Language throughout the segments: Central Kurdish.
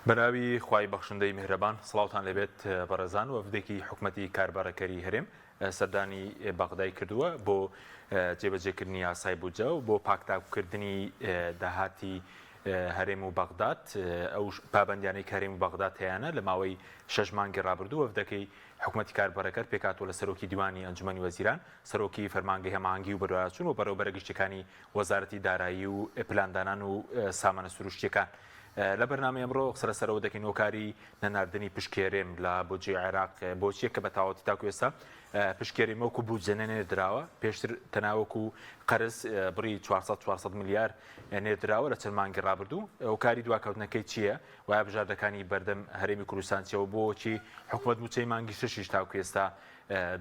بەناوی خوای بەخشندەی میهرەبان سڵاوتان لێبێت بەڕێزان وەفدێکی حکومەتی کاربەڕێکەری هەرێم سەردانی بەغدای کردووە بۆ جێبەجێکردنی یاسای بودجە و بۆ پاکتاوکردنی داهاتی هەرێم و بەغداد ئەو پابەندیانەی کە هەرێم و بەغداد هەیانە لە ماوەی شەش مانگی ڕابردوو وەفدەکەی حکومەتی کاربەڕێکەر پێکهاتووە لە سەرۆکی دیوانی ئەنجومەنی وەزیران سەرۆکی فەرمانگەی هەماهەنگی و بەدواداچوون و بەڕێوەبەرە گشتیەکانی وەزارەتی دارایی و پلاندانان و سامانە سروشتیەکان. لە بەرنامەی ئەمڕۆ قسە لەسەر ئەوە دەکەین هۆکاری نەناردنی پشکی هەرێم لە بودجەی عێراق بۆچیە کە بە تەواوەتی تاکو ئێستا پشکی هەرێم وەکو بودجە نەنێردراوە، پێشتر تەنها وەکو قەرز بڕی 400 400 ملیار نێردراوە لە چەند مانگی ڕابردوو. هۆکاری دواکەوتنەکەی چییە؟ وایە بژاردەکانی بەردەم هەرێمی کوردستان چیە و بۆچی حکومەت مووچەی مانگی شەشیش تاکو ئێستا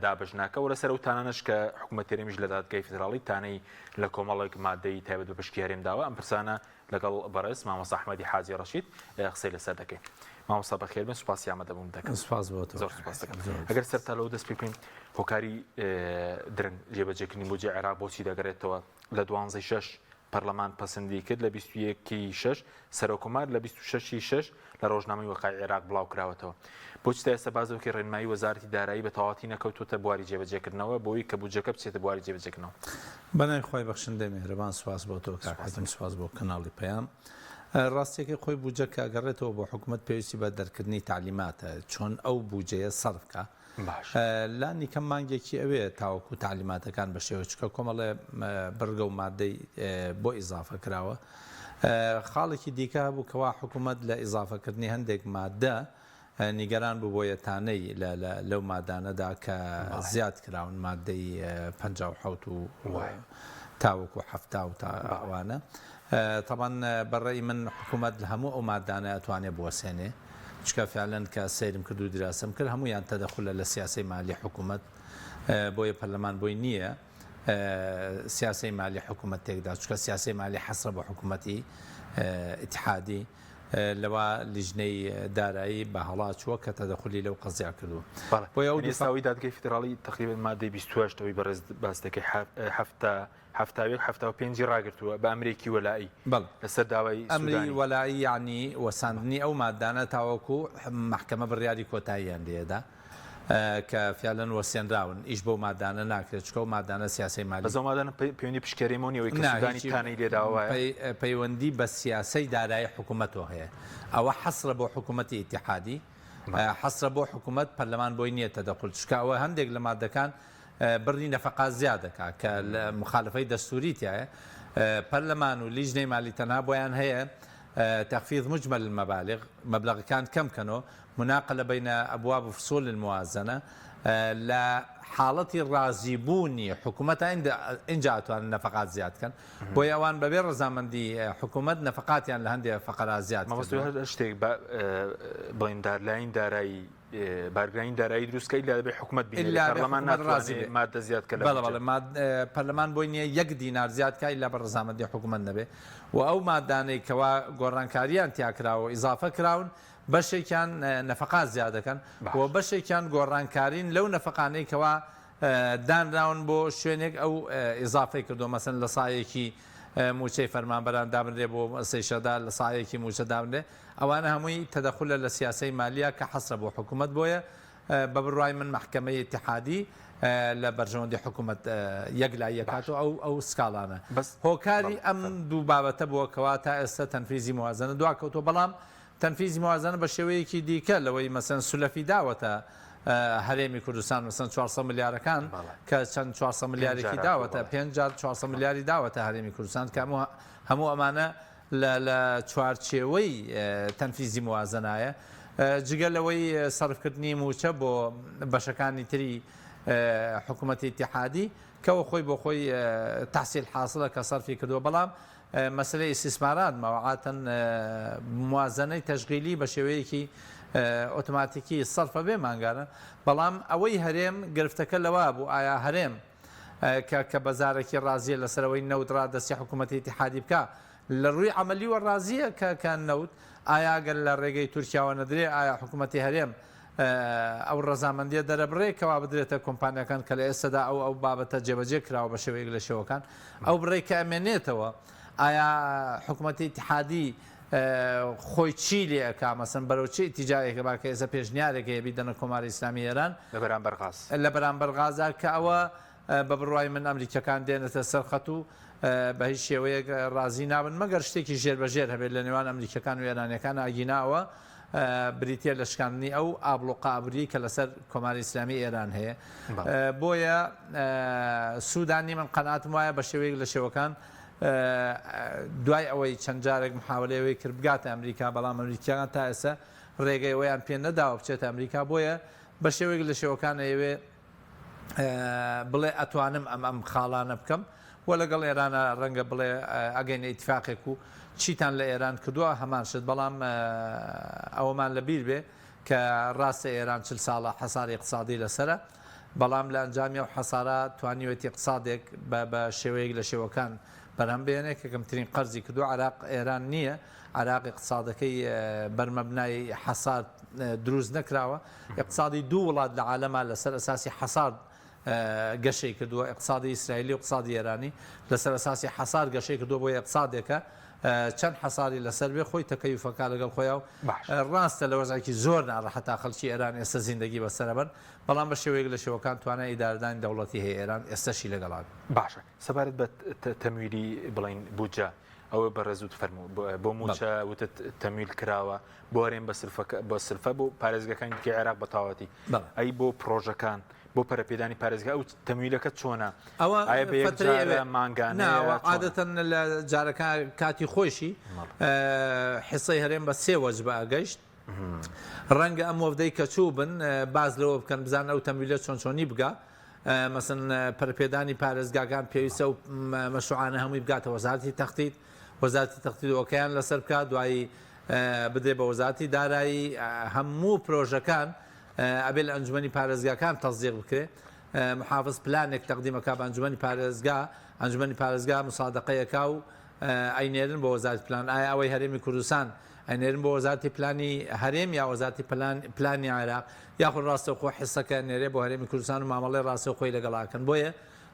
دابەش ناکا و لەسەر ئەو تانانەش کە حکومەت هەرێمیش لە دادگای فیدراڵی تانەی لە کۆمەڵێک مادەی تایبەت بە پشکی هەرێم داوە ئەم پرسانە لەگەڵ بەڕێز مامۆستا ئەحمەدی حاجی ڕەشید قسەی لەسەر دەکەین. مامۆستا بەخێر بن سوپاسی ئامادەبوون دەکەم. سوپاس بۆ تۆ. زۆر سوپاس دەکەم. ئەگەر سەرتا لەوە دەست پێ بکەین هۆکاری درەنگ جێبەجێکردنی بودجەی عێراق بۆچی دەگەرێتەوە لە دوانزەی شەش پەرلەمان پەسندی کرد لە 21 ی شەش سەرۆککۆمار لە 26 ی شەش لە ڕۆژنامەی وەقای عێراق بڵاو کراوەتەوە. بۆچی تا ئێستا بازۆکی ڕێنمایی وەزارەتی دارایی بە تەواوەتی نەکەوتووەتە بواری جێبەجێکردنەوە بۆی کە بودجەکە بچێتە بواری جێبەجێکردنەوە؟ بەناوی خوای بەخشندەی میهرەبان سوپاس بۆ تۆ کاک حەکیم سوپاس بۆ کەناڵی پەیام. ڕاستیەکەی خۆی بودجە کە ئەگەڕێتەوە بۆ حکومەت پێویستی بە دەرکردنی تەعلیماتە چۆن ئەو بودجەیە سەرف کا. لانی کەم مانگێکی ئەوێ تاوەکو تەعلیماتەکان بە شێوە چکە کۆمەڵێ بڕگە و مادەی بۆ ئیزافە کراوە. خاڵێکی دیکە هەبوو کەوا حکوومەت لە ئیزافەکردنی هەندێک مادە نیگەران بوو بۆیە تانەی لەو مادانەدا کە زیاد کراون مادەی 57 و تاوەکو 70 و تا ئەوانە. تەبعەن بە ڕەئی من حکوومەت لە هەموو ئەو مادانە ئەتوانێ بوەسێنێ. چونکە فعلەن کە سەیرم کرد و دیراسەم کرد هەموویان تەدەخولە لە سیاسەی مالی حکوومەت بۆیە پەرلەمان بۆی نییە سیاسەی مالی حکوومەت تێکدا چونکە سیاسەی مالی حەسرە بۆ حکوومەتی ئیتحادی لەوە لیژنەی دارایی بە هەڵا چووە کە تەدەخولی لەو قەزیا کردووە. بۆیە ئەو ئێستا دادگەی فیدراڵی تقریبا مادەی 28 ئەوەی بەڕێز باس دەکەی هەفتا 71 75 ی ڕاگرتووە بە ئەمرێکی وەلائی بەڵێ. لەسەر داوای ئەمری سودانی. وەلائی یەعنی وەساندنی ئەو مادانە تاوەکو مەحکەمە بڕیاری کۆتاییان لێدا کە فیعلەن وەسێنراون ئیش بەو مادانە ناکرێت چونکە ئەو مادانە سیاسەی مالی. بەس ئەو مادانە پەیوەندی پشکەرێمەوە نیە ئەوەی کە نا سودانی هیچی تانەی لێداوە وایە؟ پەیوەندی بە سیاسەی دارایی حکومەتەوە هەیە ئەوە حەسرە بۆ حکومەتی ئیتیحادی حەسرە بۆ حکومەت پەرلەمان بۆی نیە تەدەخول چونکە ئەوە هەندێک لە مادەکان بڕی نەفەقات زیاد دەکا کە مخالفەی دەستوری تیایە پەرلەمان و لیژنەی مالی تەنها بۆیان هەیە تخفیض مجمل المبالغ مەبلەغەکان کەم کەنۆ مناقلە بین ابواب فصول الموازنە لە حاڵەتی ڕازی بوونی حکوومەت ئینجا ئەتوانن نەفەقات زیاد کەن بۆیە ئەوان بەبێ ڕەزامەندی حکوومەت نەفەقاتیان لە هەندێ فەقەرا زیاد مامۆستا هەر شتێک بڵێن دارلاین دارایی بارگرانی دارایی دروست کە ئیلا دەبێ حکومەت بینێرێ ئیلا بێ پەرلەمان حکومەت ڕازی ناتوانێ بێ. مادە زیاد کە لە بەڵێ بودجە. بەڵێ ماد پەرلەمان بۆی نییە یەک دینار زیاد کا ئیلا بە ڕەزامەندی حکومەت نەبێ و ئەو مادانەی کەوا گۆڕانکارییان تیا کراوە و ئیزافە کراون بەشێکیان نەفەقات زیاد دەکەن و باش. بەشێکیان گۆڕانکارین لەو نەفەقانەی کەوا دانراون بۆ شوێنێک ئەو ئیزافەی کردووە مەسەن لە سایەکی مووچەی فەرمانبەران دابنرێ بۆ سەیشەدا لە سایەکی مووچە دابنرێ ئەوانە هەمووی تەدەخولە لە سیاسەی مالیە کە حەسرە بۆ حکومەت بۆیە بە بڕوای من مەحکەمەی ئیتحادی لە بەرژەوەندی حکومەت یەکلایی ئەکاتەوە ئەو ئەو سکاڵانە بەس هۆکاری بەڵێ ئەم فەرموو. دوو بابەتە بووە کەوا تا ئێستا تەنفیزی موازەنە دواکەوتووە بەڵام تەنفیزی موازەنە بە شێوەیەکی دیکە لەوەی مەسەن سولەفی داوەتە هەرێمی کوردستان مەسەن 400 ملیارەکان بەڵێ کە چەند 400 پێنج ملیارێکی جار هاتووە داوەتە بەڵێ پێنج جار 400 ملیاری داوەتە هەرێمی کوردستان کە هەموو هەموو ئەمانە لە لە چوارچێوەی تەنفیزی موازەنایە، جگە لەوەی سەرفکردنی مووچە بۆ بەشەکانی تری حکوومەتی ئیتیحادی کەوە خۆی بۆ خۆی تەحسیل حاسڵە کە سەرفی کردووە، بەڵام مەسەلەی ئیستیسمارات ماوە عادەتەن موازەنەی تەشغیلی بە شێوەیەکی ئۆتۆماتیکی سەرفە بێ مانگانە، بەڵام ئەوەی هەرێم گرفتەکە لەوە بوو ئایا هەرێم کە کە بە زارەکی ڕازیە لەسەر ئەوەی نەوت ڕادەستی حکوومەتی ئیتیحادی بکا، لە ڕووی عەمەلیوە ڕازیە کە کە نەوت ئایا گەر لە ڕێگەی تورکیاوە نەدرێ ئایا حکوومەتی هەرێم ئەو ڕەزامەندیە دەرەبڕێ کەوا بدرێتە کۆمپانیاکان کە لە ئێستەدا ئەو ئەو بابەتە جێبەجێ کراوە بە شێوەیەک لە شێوەکان ئەو بڕەی کە ئەمێنێتەوە ئایا حکوومەتی ئیتیحادی. خۆی چی لێ ئەکا مەسەن بەرەو چ ئیتیجاهێک ئەبا کە ئێستا پێشنیارێک هەیە بیدەنە کۆماری ئیسلامی ئێران لە بەرامبەر غاز. لە بەرامبەر غازا کە ئەوە بە بڕوای من ئەمریکیەکان دێنەتە سەر خەت و بە هیچ شێوەیەک ڕازی نابن مەگەر شتێکی ژێر بە ژێر هەبێت لە نێوان ئەمریکیەکان و ئێرانیەکان ئەگینا ئەوە بریتیە لە شکاندنی ئەو ئابڵوقە ئابوریەی کە لەسەر کۆماری ئیسلامی ئێران هەیە بۆیە سودانی من قەناتم وایە بە شێوەیەک لە شێوەکان دوای ئەوەی چەند جارێک محاولەی ئەوەی کرد بگاتە ئەمریکا بەڵام ئەمریکیەکان تا ئێستا ڕێگەی ئەوەیان پێ نەداوە بچێتە ئەمریکا بۆیە بە شێوەیەک لە شێوەکان ئەیەوێ بڵێ ئەتوانم ئەم ئەم خاڵانە بکەم و لەگەڵ ئێرانە ڕەنگە بڵێ ئەگەینە ئیتفاقێک و چیتان لە ئێران کردووە هەمان شت بەڵام ئەوەمان لە بیر بێ کە ڕاستە ئێران چل ساڵە حەساری اقتصادی لەسەرە بەڵام لە ئەنجامی ئەو حەسارە توانیوێتی اقتصادێک بە بە شێوەیەک لە شێوەکان بەرهەم بهێنێ کە کەمترین قەرزی کردووە عێراق ئێران نییە عێراق اقتصادەکەی بەرمەبنای حەسار دروست نەکراوە ئیقتسادی دوو وڵات لە عالەما لەسەر ئەساسی حەسار گەشەی کردووە، ئیقتسادی ئیسرائیلی و ئیقتسادی ئێرانی لەسەر ئەساسی حەسار گەشەی کردووە بۆیە ئیقتسادێکە چەند حەساری لەسەر بێ خۆی تەکەیوفەکا لەگەڵ خۆیا و ڕاستە لە وەزعێکی زۆر ناڕەحەتا خەڵکی ئێران ئێستا زیندەگی بەسەرەبەن بەڵام بە شێوەیەک لە شێوەکان توانای ئیدارەدانی دەوڵەتی هەیە ئێران ئێستەشی لەگەڵا بێ. باشە سەبارەت بە تەمویلی بڵێین بودجە ئەوە بەڕێز وت فەرموو بۆ مووچە وتت تەمویل کراوە بۆ هەرێم بە سرفەکە بە سرفە بۆ پارێزگەکانی دیکەی عێراق بە تەواوەتی ئەی بۆ پرۆژەکان بۆ پەرەپێدانی پارێزگا ئەو تەمویلەکە چۆنە ئەوە ئایا بە یەک فترەی جارە ئەوێ مانگانەیە نا ئەوە چۆنە؟ عادەتەن لە جارەکە کاتی خۆیشی حیسەی هەرێم بە سێ وەجبە ئەگەیشت ڕەنگە ئەم وەفدەی کە چوو بن باس لەوە بکەن بزانن ئەو تەمویلە چۆن چۆنی بگا مەسن پەرپێدانی پارێزگاکان پێویستە و مەشروعانە هەمووی بگاتە وەزارەتی تەختیت وەزارەتی تەختیت ئۆکەیان لەسەر بکات دوایی بدرێ بە وەزارەتی دارایی هەموو پرۆژەکان ئەبێ لە ئەنجومەنی پارێزگاکان تەسدیق بکرێ محافز پلانێک تەقدیمەکا بە ئەنجومەنی پارێزگا ئەنجومەنی پارێزگا مسادەقەیەکا و ئەینێرن بۆ وەزارەتی پلان ئایا ئەوەی هەرێمی کوردستان ئەنێرن بۆ وەزارەتی پلانی هەرێم یا وەزارەتی پلان پلانی عێراق یاخود ڕاستەوخۆ حسەکە ئەنێرێ بۆ هەرێمی کوردستان و مامەڵەی ڕاستەوخۆی لەگەڵ ئەکەن بۆیە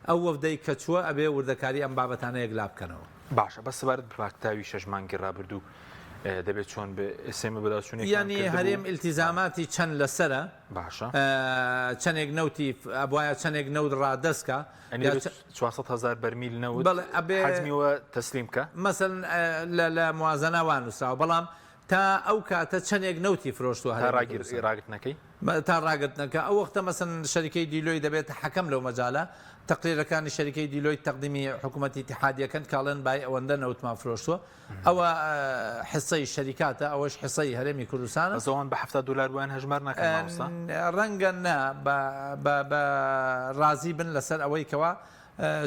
ئەو وەفدەی کە چووە ئەبێ وردەکاری ئەم بابەتانە یەکلا بکەنەوە. باشە بەس سەبارەت بە پاکتاوی شەش مانگی ڕابردوو دەبێت چۆن بێ ئێستا ئێمە بەداچوونێکمان یانی کردبوو. هەرێم ئیلتیزاماتی چەند لەسەرە باشە. چەنێک نەوتی ئەبوایە چەنێک نەوت ڕادەست کا یانی یا دەبێت 400 هەزار بەرمیل نەوت بەڵێ ئەبێ حەجمی وە تەسلیم بکا؟ مەسەلەن لە لە موازەنە وا نووسراوە بەڵام تا ئەو کاتە چەنێک نەوتی فرۆشتووە تا هەرێمی ڕاگیر کوردستان؟ ڕاگرتنەکەی؟ تا ڕاگرتنەکە ئەو وەختە مەسەلەن شەریکەی دیلۆی دەبێتە حەکەم لەو مەجالە تەقریرەکانی شەریکەی دیلۆی تەقدیمی حکوومەتی ئیتیحادی ئەکەن کە ئەڵێن بای ئەوەندە نەوتمان فرۆشتووە ئەوە حسەی شەریکاتە ئەوەش حسەی هەرێمی کوردستانە. بەس ئەوان بە 70 دۆلار بۆیان هەژمار ناکەن مامۆستا؟ ڕەنگە نا بە ڕازی بن لەسەر ئەوەی کەوا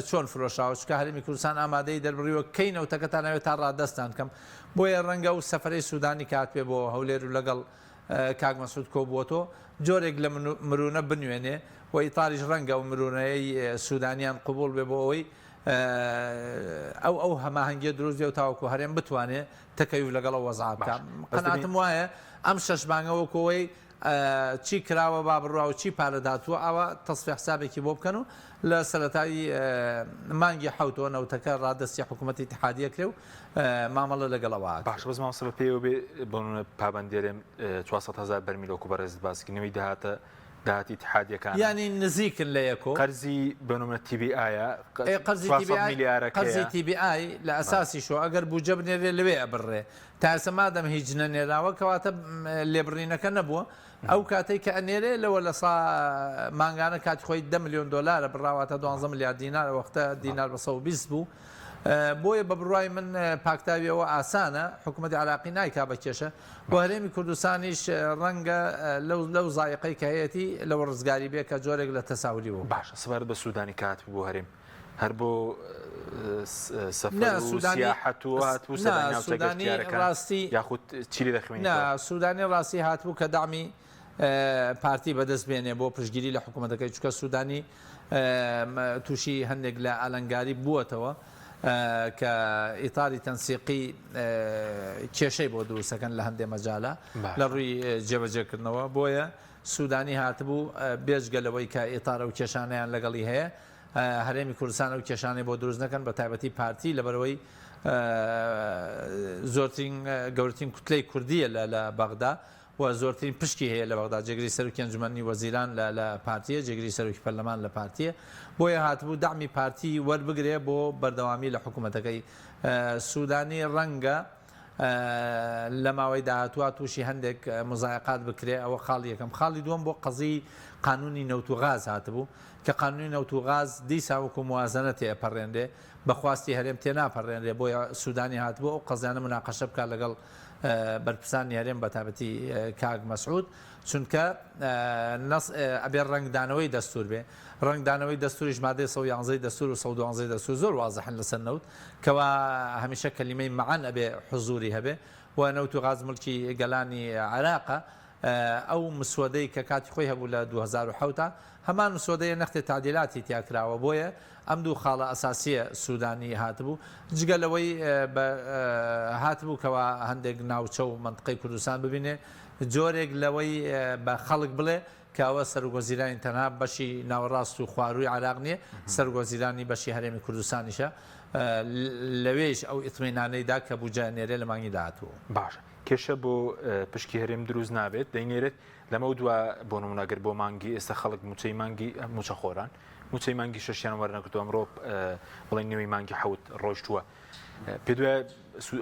چۆن فرۆشراوە چونکە هەرێمی کوردستان ئامادەیی دەربڕیوە کەی نەوتەکەتان ئەوێت تا ڕادەستتان کەم بۆیە ڕەنگە ئەو سەفەرەی سودانی کە هاتبێ بۆ هەولێر و لەگەڵ کاک مەسعود کۆبووەتەوە جۆرێک لە مرونە بنوێنێ و ئیتاریش ڕەنگە ئەو مرونەیەی سودانیان قبوڵ بێ بۆ ئەوەی ئەو ئەو هەماهەنگیە دروست بێ و تاوەکو هەرێم بتوانێ تەکەیوف لەگەڵ ئەو وەزعە بکا. باشە بەس دەبین. قەناعەتم وایە ئەم شەش مانگە وەکو ئەوەی چی کراوە با بڕوا و چی پارە داتووە ئاوا تەسفیە حسابێکی بۆ بکەن و لە سەرەتای مانگی حەوتەوە نەوتەکە ڕادەستی حکوومەتی ئیتیحادی ئەکرێ و مامەڵە لەگەڵ ئەوە ئەکرێ. باشە بەس مامۆستا بە پێی ئەوە بێ بۆ نموونە پابەندی هەرێم 400 هەزار بەرمیل وەکو بەڕێزت باس کرد نەوەی داهاتە داهاتی ئیتیحادیەکانە. یانی نزیکن لە یەکۆ. قەرزی بۆ نموونە تی بی ئایە ئێ قەرزی تی بی 400 ئای ملیارەکەیە. قەرزی تی بی ئای لە ئەساسیشەوە ئەگەر بودجە بنێرێ لەوێ ئەبڕرێ تا ئێستا مادەم هیچ نەنێراوە کەواتە لێبڕینەکە نەبووە ئەو کاتەی کە ئەنێرێ لەوە لە سا مانگانە کاتی خۆی دە ملیۆن دۆلارە بڕاواتە دوانزە ملیار دینار وەختە دینار بە 120 بوو بۆیە بە بڕوای من پاکتاوی ئەوە ئاسانە حکوومەتی عراقی نایکا بە کێشە بۆ هەرێمی کوردستانیش ڕەنگە لەو لەو زایقەی کە هەیەتی لەوە ڕزگاری بێ کە جۆرێک لە تەساولی بۆ باشە سەبارەت بە سوودانی کە هاتبوو بۆ هەرێم هەر بۆ سەفەر نا و سوودانی سیاحەت و هاتبوو نا سەردانی ناوچە سوودانی گەشتیارەکان ڕاستی یاخود چی لێ دەخوێنیتەوە؟ نا سوودانی ڕاستی هاتبوو کە دەعمی پارتی بەدەست بێنێ بۆ پشتگیری لە حکوومەتەکەی چونکە سوودانی تووشی هەندێک لە ئالنگاری بووەتەوە کە ئیتاری تەنسیقی کێشەی بۆ دروستەکەن لە هەندێ مەجالە لە ڕووی جێبەجێکردنەوە بۆیە سوودانی هاتبوو بێجگە لەوەی کە ئیتار ئەو کێشانەیان لەگەڵی هەیە. هەرێمی کوردستان ئەو کێشانەی بۆ دروست نەکەن بە تایبەتی پارتی لەبەرئەوەی زۆرترین گەورەترین کوتلەی کوردیە لە بەغدا و زۆرترین پشکی هەیە لە بەغدا جێگری سەرۆکی ئەنجومەنی وەزیران لە لە پارتیە جێگری سەرۆکی پەرلەمان لە پارتیە بۆیە هاتبوو دەعمی پارتی وەربگرێ بۆ بەردەوامی لە حکوومەتەکەی سوودانی ڕەنگە لە ماوەی داهاتووە تووشی هەندێک مزایقات بکرێ ئەوە خاڵی یەکەم خاڵی دووەم بۆ قەزی قانونی نەوت و غاز هاتبوو کە قانونی نەوت و غاز دیسان وەکو موازنە تێئەپەڕێنرێ بە خواستی هەرێم تێناپەڕێنرێ بۆیە سودانی هاتبوو ئەو قەزیانە مناقەشە بکات لەگەڵ بەرپرسانی هەرێم بەتابەتی کاک مەسعود چونکە نەس ئەبێ ڕەنگدانەوەی دەستور بێ ڕەنگدانەوەی دەستوریش مادەی 111 دەستور و 112 دەستور زۆر وازحن لەسەر نەوت کەوا هەمیشە کەلیمەی معەن ئەبێ حزوری هەبێ و نەوت و غاز ملکی گەلانی عێراقە ئەو مسوەدەی کە کاتی خۆی هەبوو لە 2007 هەمان مسوەدەیە نەختێ تەعدیلاتی تیا کراوە بۆیە ئەم دوو خاڵە ئەساسیە سودانی هاتبوو جگە لەوەی بە هاتبوو کەوا هەندێک ناوچە و مەنتقەی کوردستان ببینێ جۆرێک لەوەی بە خەڵک بڵێ کە ئەوە سەرۆک وەزیرانی تەنها بەشی ناوەڕاست و خوارووی عێراق نییە سەرۆک وەزیرانی بەشی هەرێمی کوردستانیشە لەوێیش ئەو ئیتمینانەی دا کە بودجە ئەنێرێ لە مانگی داهاتوو. باشە کێشە بۆ پشکی هەرێم دروست نابێت دەینێرێت لەمەو دوا بۆ نمونە گەر بۆ مانگی ئێستا خەڵک موچەی مانگی موچەخۆران موچەی مانگی شەشیان وەرنەگرتووە ئەمڕۆ بڵێن نیوەی مانگی حەوت ڕۆیشتووە پێ دوای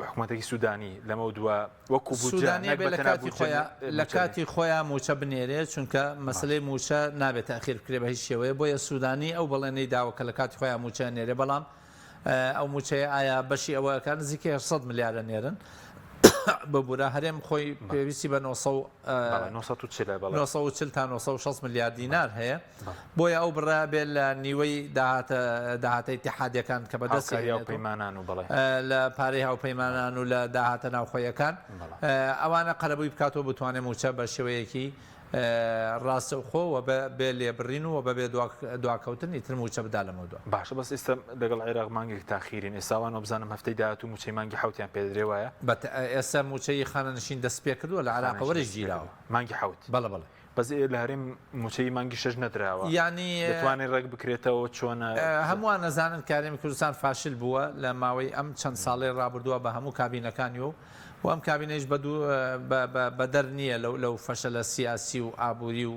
حکوومەتێکی سوودانی لەمە دوا وەکو سوودانی بێ لە کاتی خۆیان لە کاتی خۆیان موچە بنێرێ چونکە مەسلەی موچە نابێت تاخیر بکرێ بە هیچ شێوەیە بۆیە سوودانی ئەو بەڵێنەی داوە کە لە کاتی خۆیان موچە نێرێ بەڵام ئەو مووچەیە ئایا بەشی ئەوە ئەکات نزیکەی 800 ملیار ئەنێرن ببورە هەرێم خۆی پێویستی بە 940 تا 960 ملیار دینار هەیە بۆیە ئەو بڕە بێت لە نیوەی داهاتە داهاتە ئیتحادیەکان کە بەدەستی هاوپەیمانان و بەڵێ لە پارەی هاوپەیمانان و لە داهاتە ناوخۆیەکان ئەوانە قەرەبووی بکاتەوە بتوانێت مووچە بە شێوەیەکی ڕاستەوخۆ و بە بێ لێبڕین و بەبێ دواکەوتن ئیتر مووچە بدا لەمەودوا. باشە بەس ئیستا لەگەڵ عێراق مانگێک تاخیرین ئێستا وان وابزانم هەفتەی داهاتوو مووچەی مانگی حەوتیان پێدرێ وایە؟ بە ئێستا مووچەی خانەنشین دەست پێکردووە لە عێراقە وەرش گیراوە. مانگی حەوت؟ بەڵێ بەڵێ. بەس ئێ لە هەرێم مووچەی مانگی شەش نەدراوە یانی دەتوانێ ڕێک بکرێتەوە چۆنە؟ هەمووان ئەزانن کە هەرێمی کوردستان فاشل بووە لە ماوەی ئەم چەند ساڵەی ڕابردووە بە هەموو کابینەکانی و و ئەم کابینەیش بە دوو بە بە بەدەر نییە لەو لەو فەشەلە سیاسی و ئابووری و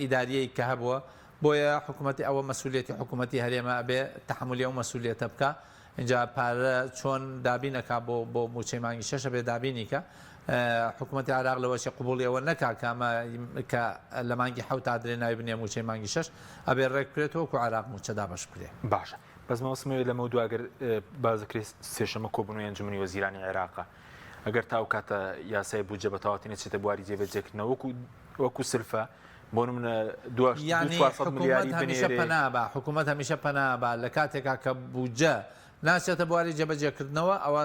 ئیدارییەی کە هەبووە بۆیە حکوومەتی ئەوە مەسوولیەتی حکوومەتی هەرێمە ئەبێ تەحەمولی ئەو مەسوولیەتە بکا ئینجا پارە چۆن دابین ئەکا بۆ بۆ مووچەی مانگی شەش ئەبێ دابینی کە حکوومەتی عێراق لەوەچێ قبوڵی ئەوە نەکا کە ئەمە کە لە مانگی حەوتا درێ ناوی بنێ مووچەی مانگی شەش ئەبێ ڕێک بکرێتەوە وەکوو عێراق مووچە دابەش بکرێ. باشە بەس مەبەستم ئەوەیە لەمەودوا گەر باس دەکرێت سێشەممە کۆبوونەوەی ئەنجومەنی وەزیرانی عێراقە ئەگەر تا ئەو کاتە یاسای بودجە بە تەواوەتی نەچێتە بواری جێبەجێکردنەوە وەکو وەکو سلفە بۆ نمونە دو یانی 400 حکوومەت ملیاری هەمیشە بنێرێ پەنا با حکوومەت هەمیشە پەنا با لە کاتێکا کە بودجە ناچێتە بواری جێبەجێکردنەوە ئەوە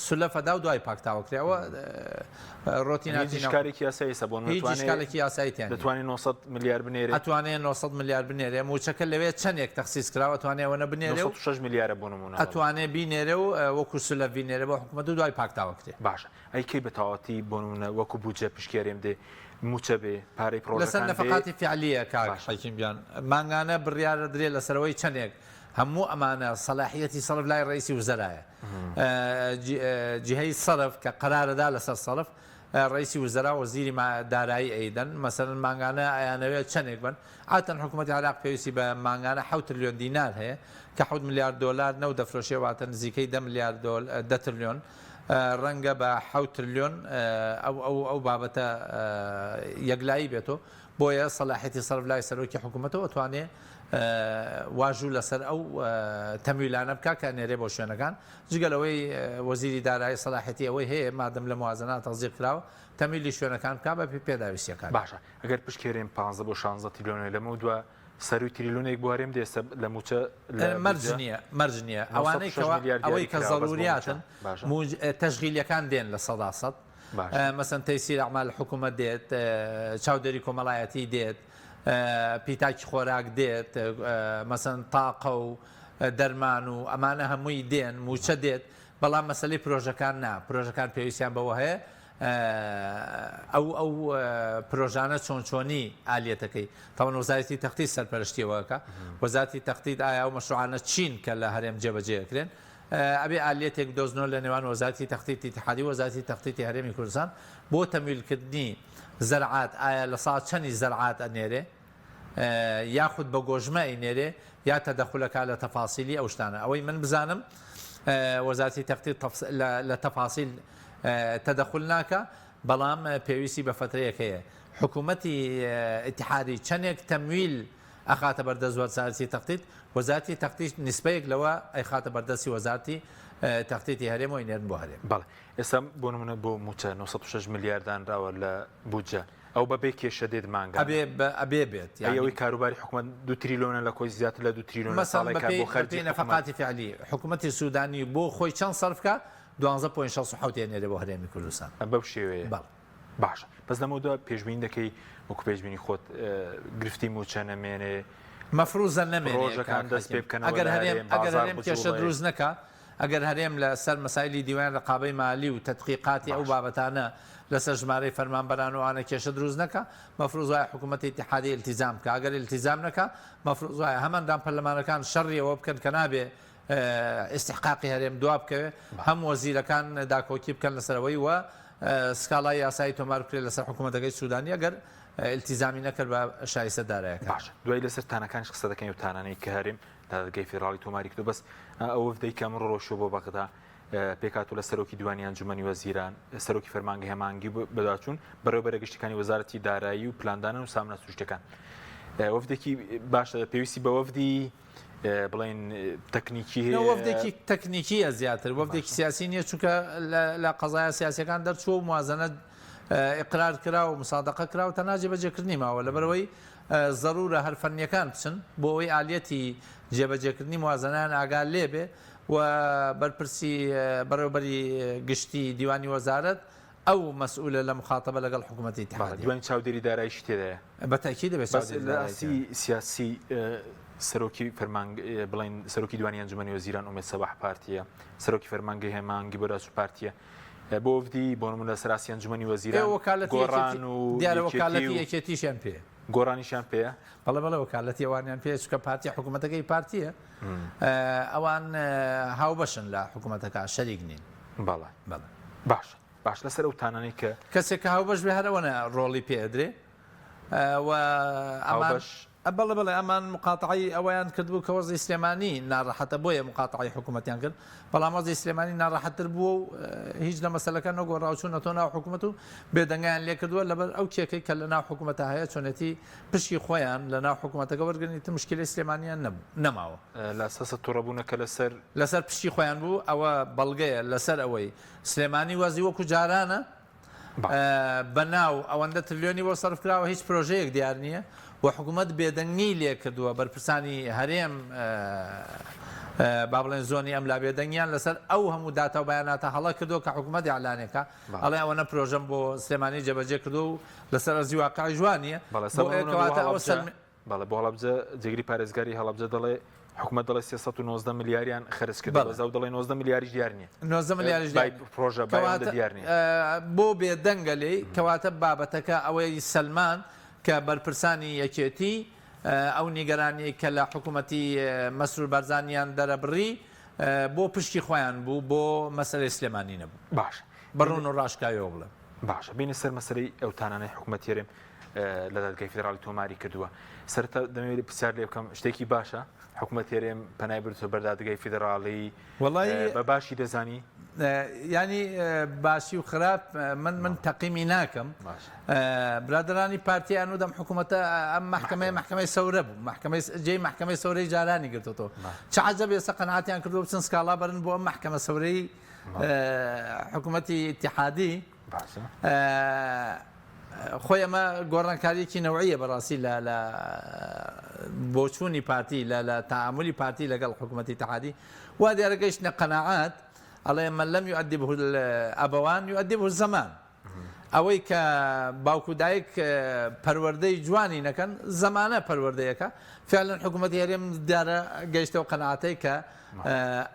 سولەفە دا و دوای پاکتاوە کرێ ئەوە ڕۆتیناتی هیچ ئیشکالێکی یاسایی ئێستا بۆ نمونە هیچ دەتوانێ ئیشکالێکی یاسایی تیا نییە. دەتوانێ 900 ملیار بنێرێ ئەتوانێ 900 ملیار بنێرێ مووچەکە لەوێ چەندێک تەخسیس کراوە ئەتوانێ ئەوەنە بنێرێ و 906 ملیارە بۆ نمونە بەڵێ. ئەتوانێ بینێرێ و وەکو سولەف بینێرێ بۆ حکوومەت و دوای پاکتاوە کرێ. باشە ئەی کەی بە تەواوەتی بۆ نمونە وەکو بودجە پشکی هەرێم دێ مووچە بێ پارەی لەسەر پڕۆژەکان بێ نەفەقاتی فیعلییە کاک باشە. حەکیم گیان مانگانە بڕیارە درێ لەسەرەوەی چەندێک هەموو ئەمانە سەلاحیەتی سەرف لای ڕەئیسی وزەرایە جیهەی سەرف کە قەرارەدا لەسەر سەرف ڕەئیسی وزەرا وەزیری دارایی ئەیدەن مەسەلەن مانگانە ئەیانەوێت چەندێک بن عادەتەن حکوومەتی عێراق پێویستی بە مانگانە حەوت ترلیۆن دینار هەیە کە حەوت ملیار دۆلار نەوت دەفرۆشێ واتە نزیکەی دە ملیار دۆل دە ترلیۆن ڕەنگە بە حەوت ترلیۆن ئەو ئەو ئەو بابەتە یەکلایی بێتەوە بۆیە سەلاحیەتی سەرف لای سەرۆکی حکوومەتەوە ئەتوانێ واژوو لەسەر ئەو تەمویلانە بکا کە ئەنێرێ بۆ شوێنەکان، جگە لەوەی وەزیری دارایی سەلاحیەتی ئەوەی هەیە مادەم لە موازنە تەسدیق کراوە تەمویلی شوێنەکان بکا بە پێی پێداویستیەکانی. باشە ئەگەر پشکی هەرێم 15 بۆ 16 تریلیۆنە لەمەو دوا سەروی تریلیۆنێک بۆ هەرێم دێ ئێستا لە مووچە لە مەرج بودجە نییە مەرج نییە ئەوانەی 906 کەوا ملیار ئەوەی دیاری کە کراوە بەس بۆ مووچە زەروریاتن باشە. موج تەشغیلیەکان دێن 100% باشە. مەسەن تەیسیر ئەعمال حکوومەت دێت چاودێری کۆمەڵایەتی دێت پیتاکی خۆراک دێت، مەسەن تاقە و دەرمان و ئەمانە هەمووی دێن، مووچە دێت، بەڵام مەسەلەی پرۆژەکان نا، پرۆژەکان پێویستیان بەوە هەیە. ئەو ئەو پرۆژانە چۆن چۆنی ئالیەتەکەی تاوان وەزارەتی تەختیت سەرپەرشتیەوەکە وەزارەتی تەختیت ئایا ئەو مەشروعانە چین کە لە هەرێم جێبەجێ ئەکرێن ئەبێ ئالیەتێک بدۆزنەوە لە نێوان وەزارەتی تەختیتی ئیتیحادی و وەزارەتی تەختیتی هەرێمی کوردستان بۆ تەمویلکردنی زەرعات ئایا لە سا چەنی زەرعات ئەنێرێ یاخود بە گۆژمە ئەینێرێ یا تەدەخول ئەکا لە تەفاسیلی ئەو شتانە ئەوەی من بزانم وەزارەتی تەختیت لە تەفاسیل تەدەخول ناکا بەڵام پێویستی بە فەترەیەک هەیە حکوومەتی ئیتیحادی چەندێک تەمویل ئەخاتە بەردەست وەزارەتی تەختیت، وەزارەتی تەختیش نیسبەیەک لەوە ئەیخاتە بەردەستی وەزارەتی تەختیتی هەرێم و ئەینێرن بۆ هەرێم. بەڵێ ئێستا بۆ نمونە بۆ موچە 906 ملیار دانراوە لە بودجە ئەو بە بێ کێشە دێت مانگانە. ئەبێ بە ئەبێ بێت ئەی یانی. ئەوەی کاروباری حکومەت دوو تریلۆنە لە کۆی زیاتر لە دوو تریلۆنە مەسەڵەن ساڵێکە بەپێی بۆ خەرجی بەپێی حکومەت. نەفەقاتی فعلی حکومەتی سودانی بۆ خۆی چەند سەرف کا 12 point 67 ئەنێرێ بۆ هەرێمی کوردستان. بەو شێوەیە. بەڵێ. باشە بەس لەمەودوا پێشبینی دەکەی وەکو پێشبینی خۆت گرفتی مووچە نەمێنێ؟ مەفروزە نەمێنێ پڕۆژەکان کاک دەست پێ حەکیم بکەنەوە ئەگەر لە هەرێم هەرێم ئەگەر بازاڕ هەرێم کێشە بجوڵێ؟ دروست نەکا ئەگەر هەرێم لە سەر مەسایلی دیوان رقابەی مالی و تەدقیقاتی ئەو باشە. بابەتانە لەسەر ژمارەی فەرمانبەران و ئەوانە کێشە دروست نەکا مەفروز وایە حکوومەتی ئیتیحادی ئیلتیزام بکا ئەگەر ئیلتیزام نەکا مەفروز وایە هەم ئەندام پەرلەمانەکان شەڕی ئەوە بکەن کە نابێ ئیستحقاقی هەرێم دوا بکەوێ، هەم وەزیرەکان داکۆکی بکەن لەسەر ئەوەی و سکاڵای یاسایی تۆمار بکرێت لەسەر حکوومەتەکەی سوودانی ئەگەر ئیلتیزامی نەکرد بە شایستە دارایەکان. باشە دوای لەسەر تانەکانیش قسە دەکەین ئەو تانانەی کە هەرێم دادگای فیدراڵی تۆماری کردو بەس ئەو وەفدەی کە ئەمڕۆ ڕۆیشتووە بۆ بەغدا پێکهاتوو لە سەرۆکی دیوانی ئەنجومەنی وەزیران، سەرۆکی فەرمانگەی هەماهەنگی و بەدواچوون، بەڕێوەبەرە گشتیەکانی وەزارەتی دارایی و پلاندانان و سامانە سروشتیەکان. وەفدێکی باشە پێویستی بە وەفدی بڵێن تەکنیکی هەیە؟ وەفدێکی تەکنیکیە زیاتر وەفدێکی سیاسی نییە چونکە لە قەزایە سیاسەکان دەرچووە و موازنە ئقرار کرا و مسادقە کرا و تەنها جێبەجێکردنی ماوە لەبەرەوەی زەرورە هەر فەنیەکان بچن بۆ ئەوەی ئالیەتی جێبەجێکردنی موازنەیان ئاگا لێبێ و بەرپرسی بەڕێوبەری گشتی دیوانی وەزارەت ئەو مەسئولە لە مخاتەبە لەگەڵ حکوومەتی ئیتیحادیە. دیوانی چاودێری داراییشی تێدایە. بە تەئکید دەبێت بەس چاودێری لە دارایی ئاستی تێدا. سیاسی سەرۆکی فەرمانگ بڵێن سەرۆکی دیوانی ئەنجومەنی وەزیران ئومێد سەباح پارتیە، سەرۆکی فەرمانگەی هەماهەنگی بۆ داچوو پارتیە. بۆ وەفدی بۆ نموونە لەسەر ئاستی ئەنجومەنی ئێ وەزیران وەکالەتی گۆڕان یەکێتی و دیارە یەکێتی وەکالەتی و یەکێتیشیان پێیە. گۆڕانیشیان پێیە؟ بەڵێ بەڵێ وەکالەتی ئەوانیان پێیە چونکە پارتی حکوومەتەکەی پارتیە ئەوان هاوبەشن لە حکوومەتەکە شەریک نین. بەڵێ بەڵێ. باشە. باش لەسەر ئەو تانانەی کە. کەسێک کە هاوبەش بێ هەر ئەوەنە ڕۆڵی پێ ئەدرێ و ئەمان هاوبەش. بەڵێ بەڵێ ئەمان مقاتەعەی ئەوەیان کردبوو کە وەزعی سلێمانی ناڕەحەتە بۆیە مقاتەعەی حکوومەتیان کرد بەڵام وەزعی سلێمانی ناڕەحەتتر بووە و هیچ لە مەسەلەکە نەگۆڕا و چوونەتەوە ناو حکوومەت و بێدەنگیان لێ کردووە لەبەر ئەو کێکەی کە لە ناو حکوومەتە هەیە چۆنێتی پشکی خۆیان لە ناو حکوومەتەکە وەرگرن ئیتر مشکیلەی سلێمانیان نەبوو نەماوە. لە ئەساسە توڕەبوونەکە لەسەر. لەسەر پشکی خۆیان بوو ئەوە بەڵگەیە لەسەر ئەوەی سلێمانی وەزی وەکو جارانە بە ناو ئەوەندە ترلیۆنی بۆ سەرف کراوە هیچ پرۆژەیەک دیار نییە و حکوومەت بێدەنگی لێ کردووە بەرپرسانی هەرێم با بڵێن زۆنی ئەم لا بێدەنگیان لەسەر ئەو هەموو داتا و بەیاناتە هەڵە کردووە کە حکوومەت ئیعلانێکە ئەڵێ ئەوەنە پرۆژەم بۆ سلێمانی جێبەجێ کردووە و لەسەر ئەرزی واقعیش وا نییە کەواتە ئەوە بەڵێ بۆ هەڵەبجە جێگری پارێزگاری هەڵەبجە دەڵێ حکومەت دەڵێ 319 ملیاریان خەرج کردووە بەس ئەو دەڵێ 19 ملیاریش دیار نییە 19 ملیاریش بای پرۆژە بای ئەوەندە دیار نییە بۆ بێدەنگە لێی کەواتە بابەتەکە ئەوەی سەلمان کە بەرپرسانی یەکێتی ئەو نیگەرانیەی کە لە حکوومەتی مەسرور بارزانیان دەرەبڕی بۆ پشکی خۆیان بوو بۆ مەسەلەی سلێمانی نەبوو باشە بە ڕوون و ڕاشکاویەوە بڵێم. باشە بینە سەر مەسەلەی ئەو تانانەی حکوومەتی هەرێم لە دادگای فیدراڵی تۆماری کردووە. سەرەتا دەمەوێت پرسیار لێ بکەم شتێکی باشە حکوومەت هەرێم پەنای بردووە بەر دادگای فیدراڵی وەڵی بە باشی دەزانی؟ ینی باشی و خراپ من من تەقیمی ناکەم برادرانی پارتی ئەنودەم حکوومەتە ئەم محکمەیە محکمەی سەورە بوو محکمەی جێی محکمەی سەورەی جارانی گرتوەوە چ عەجەب ئێستا قەناعەتیان کردووە بچن سکاڵا بەرن بۆ ئەم محکمە سەورەی حکوومەتی ئیتیحادی خۆی ئەمە گۆڕانکاریەکی نەوعیە بەڕاستی لە لە بۆچوونی پارتی لە لە تەعامولی پارتی لەگەڵ حکوومەتی ئیتیحادی وا دیارە گەیشتنە قەناعەت ئەڵێ من لم يؤدبه الأبوان يؤدبه الزمان. ئەوەی کە باوک و دایک پەروەردەی جوانی نەکەن زەمانە پەروەردەیەکە فعلا حکوومەتی هەرێم دیارە گەیشتەوە قەناعەتەی کە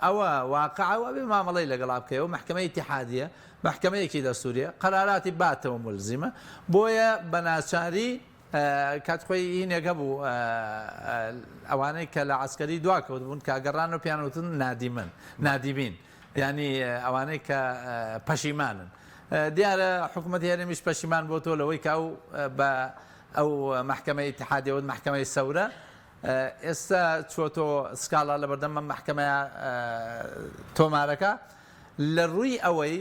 ئەوە واقعە و ئەبێ مامەڵەی لەگەڵا بکەیەوە مەحکەمەی ئیتیحادیە مەحکەمەیەکی دەستوریە قەراراتی باتەوە مولزیمە بۆیە بە ناچاری کات خۆی هینێک هەبوو ئەوانەی کە لە عسکەری دوا کەوت بوون کە گەڕانەوە پیان وتن نادیمن نادیمین یعنی ئەوانەی کە پەشیمانن دیارە حکوومەتی هەرێمیش پەشیمان بۆ تۆ لەوەی کە ئەو بە ئەو مەحکەمەی ئیتیحادیە وت مەحکەمەی سەورە ئێستا چۆتۆ سکاڵا لەبەردەم ئەم مەحکەمەیە تۆمارەکە لە ڕووی ئەوەی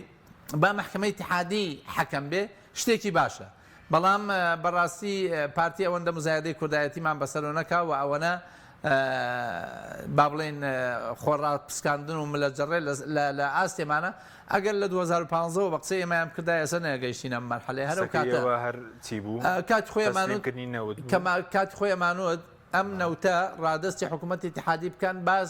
با مەحکەمەی ئیتیحادی حەکەم بێ شتێکی باشە بەڵام بەڕاستی پارتی ئەوەندە مزایدەی کوردایەتیمان بەسەرۆ نەکا و ئەوەنە با بڵێین خۆڕاپسکاندن و ملەجەڕێ لە ئاستێمانە ئەگەر لە 2015 وە بە قسەی ئێمەیان بکردایە ئێستا نەگەیشتینە ئەم مەرحەلەیە هەر ئەو قسەکەی کاتە ئێوە هەر چی بوو؟ کاتی خۆی ئەمانوت تەسلیمکردنی نەوت بوو؟ کەما کاتی خۆی ئەمانوت ئەم نەوتە ڕادەستی حکوومەتی ئیتیحادی بکەن باس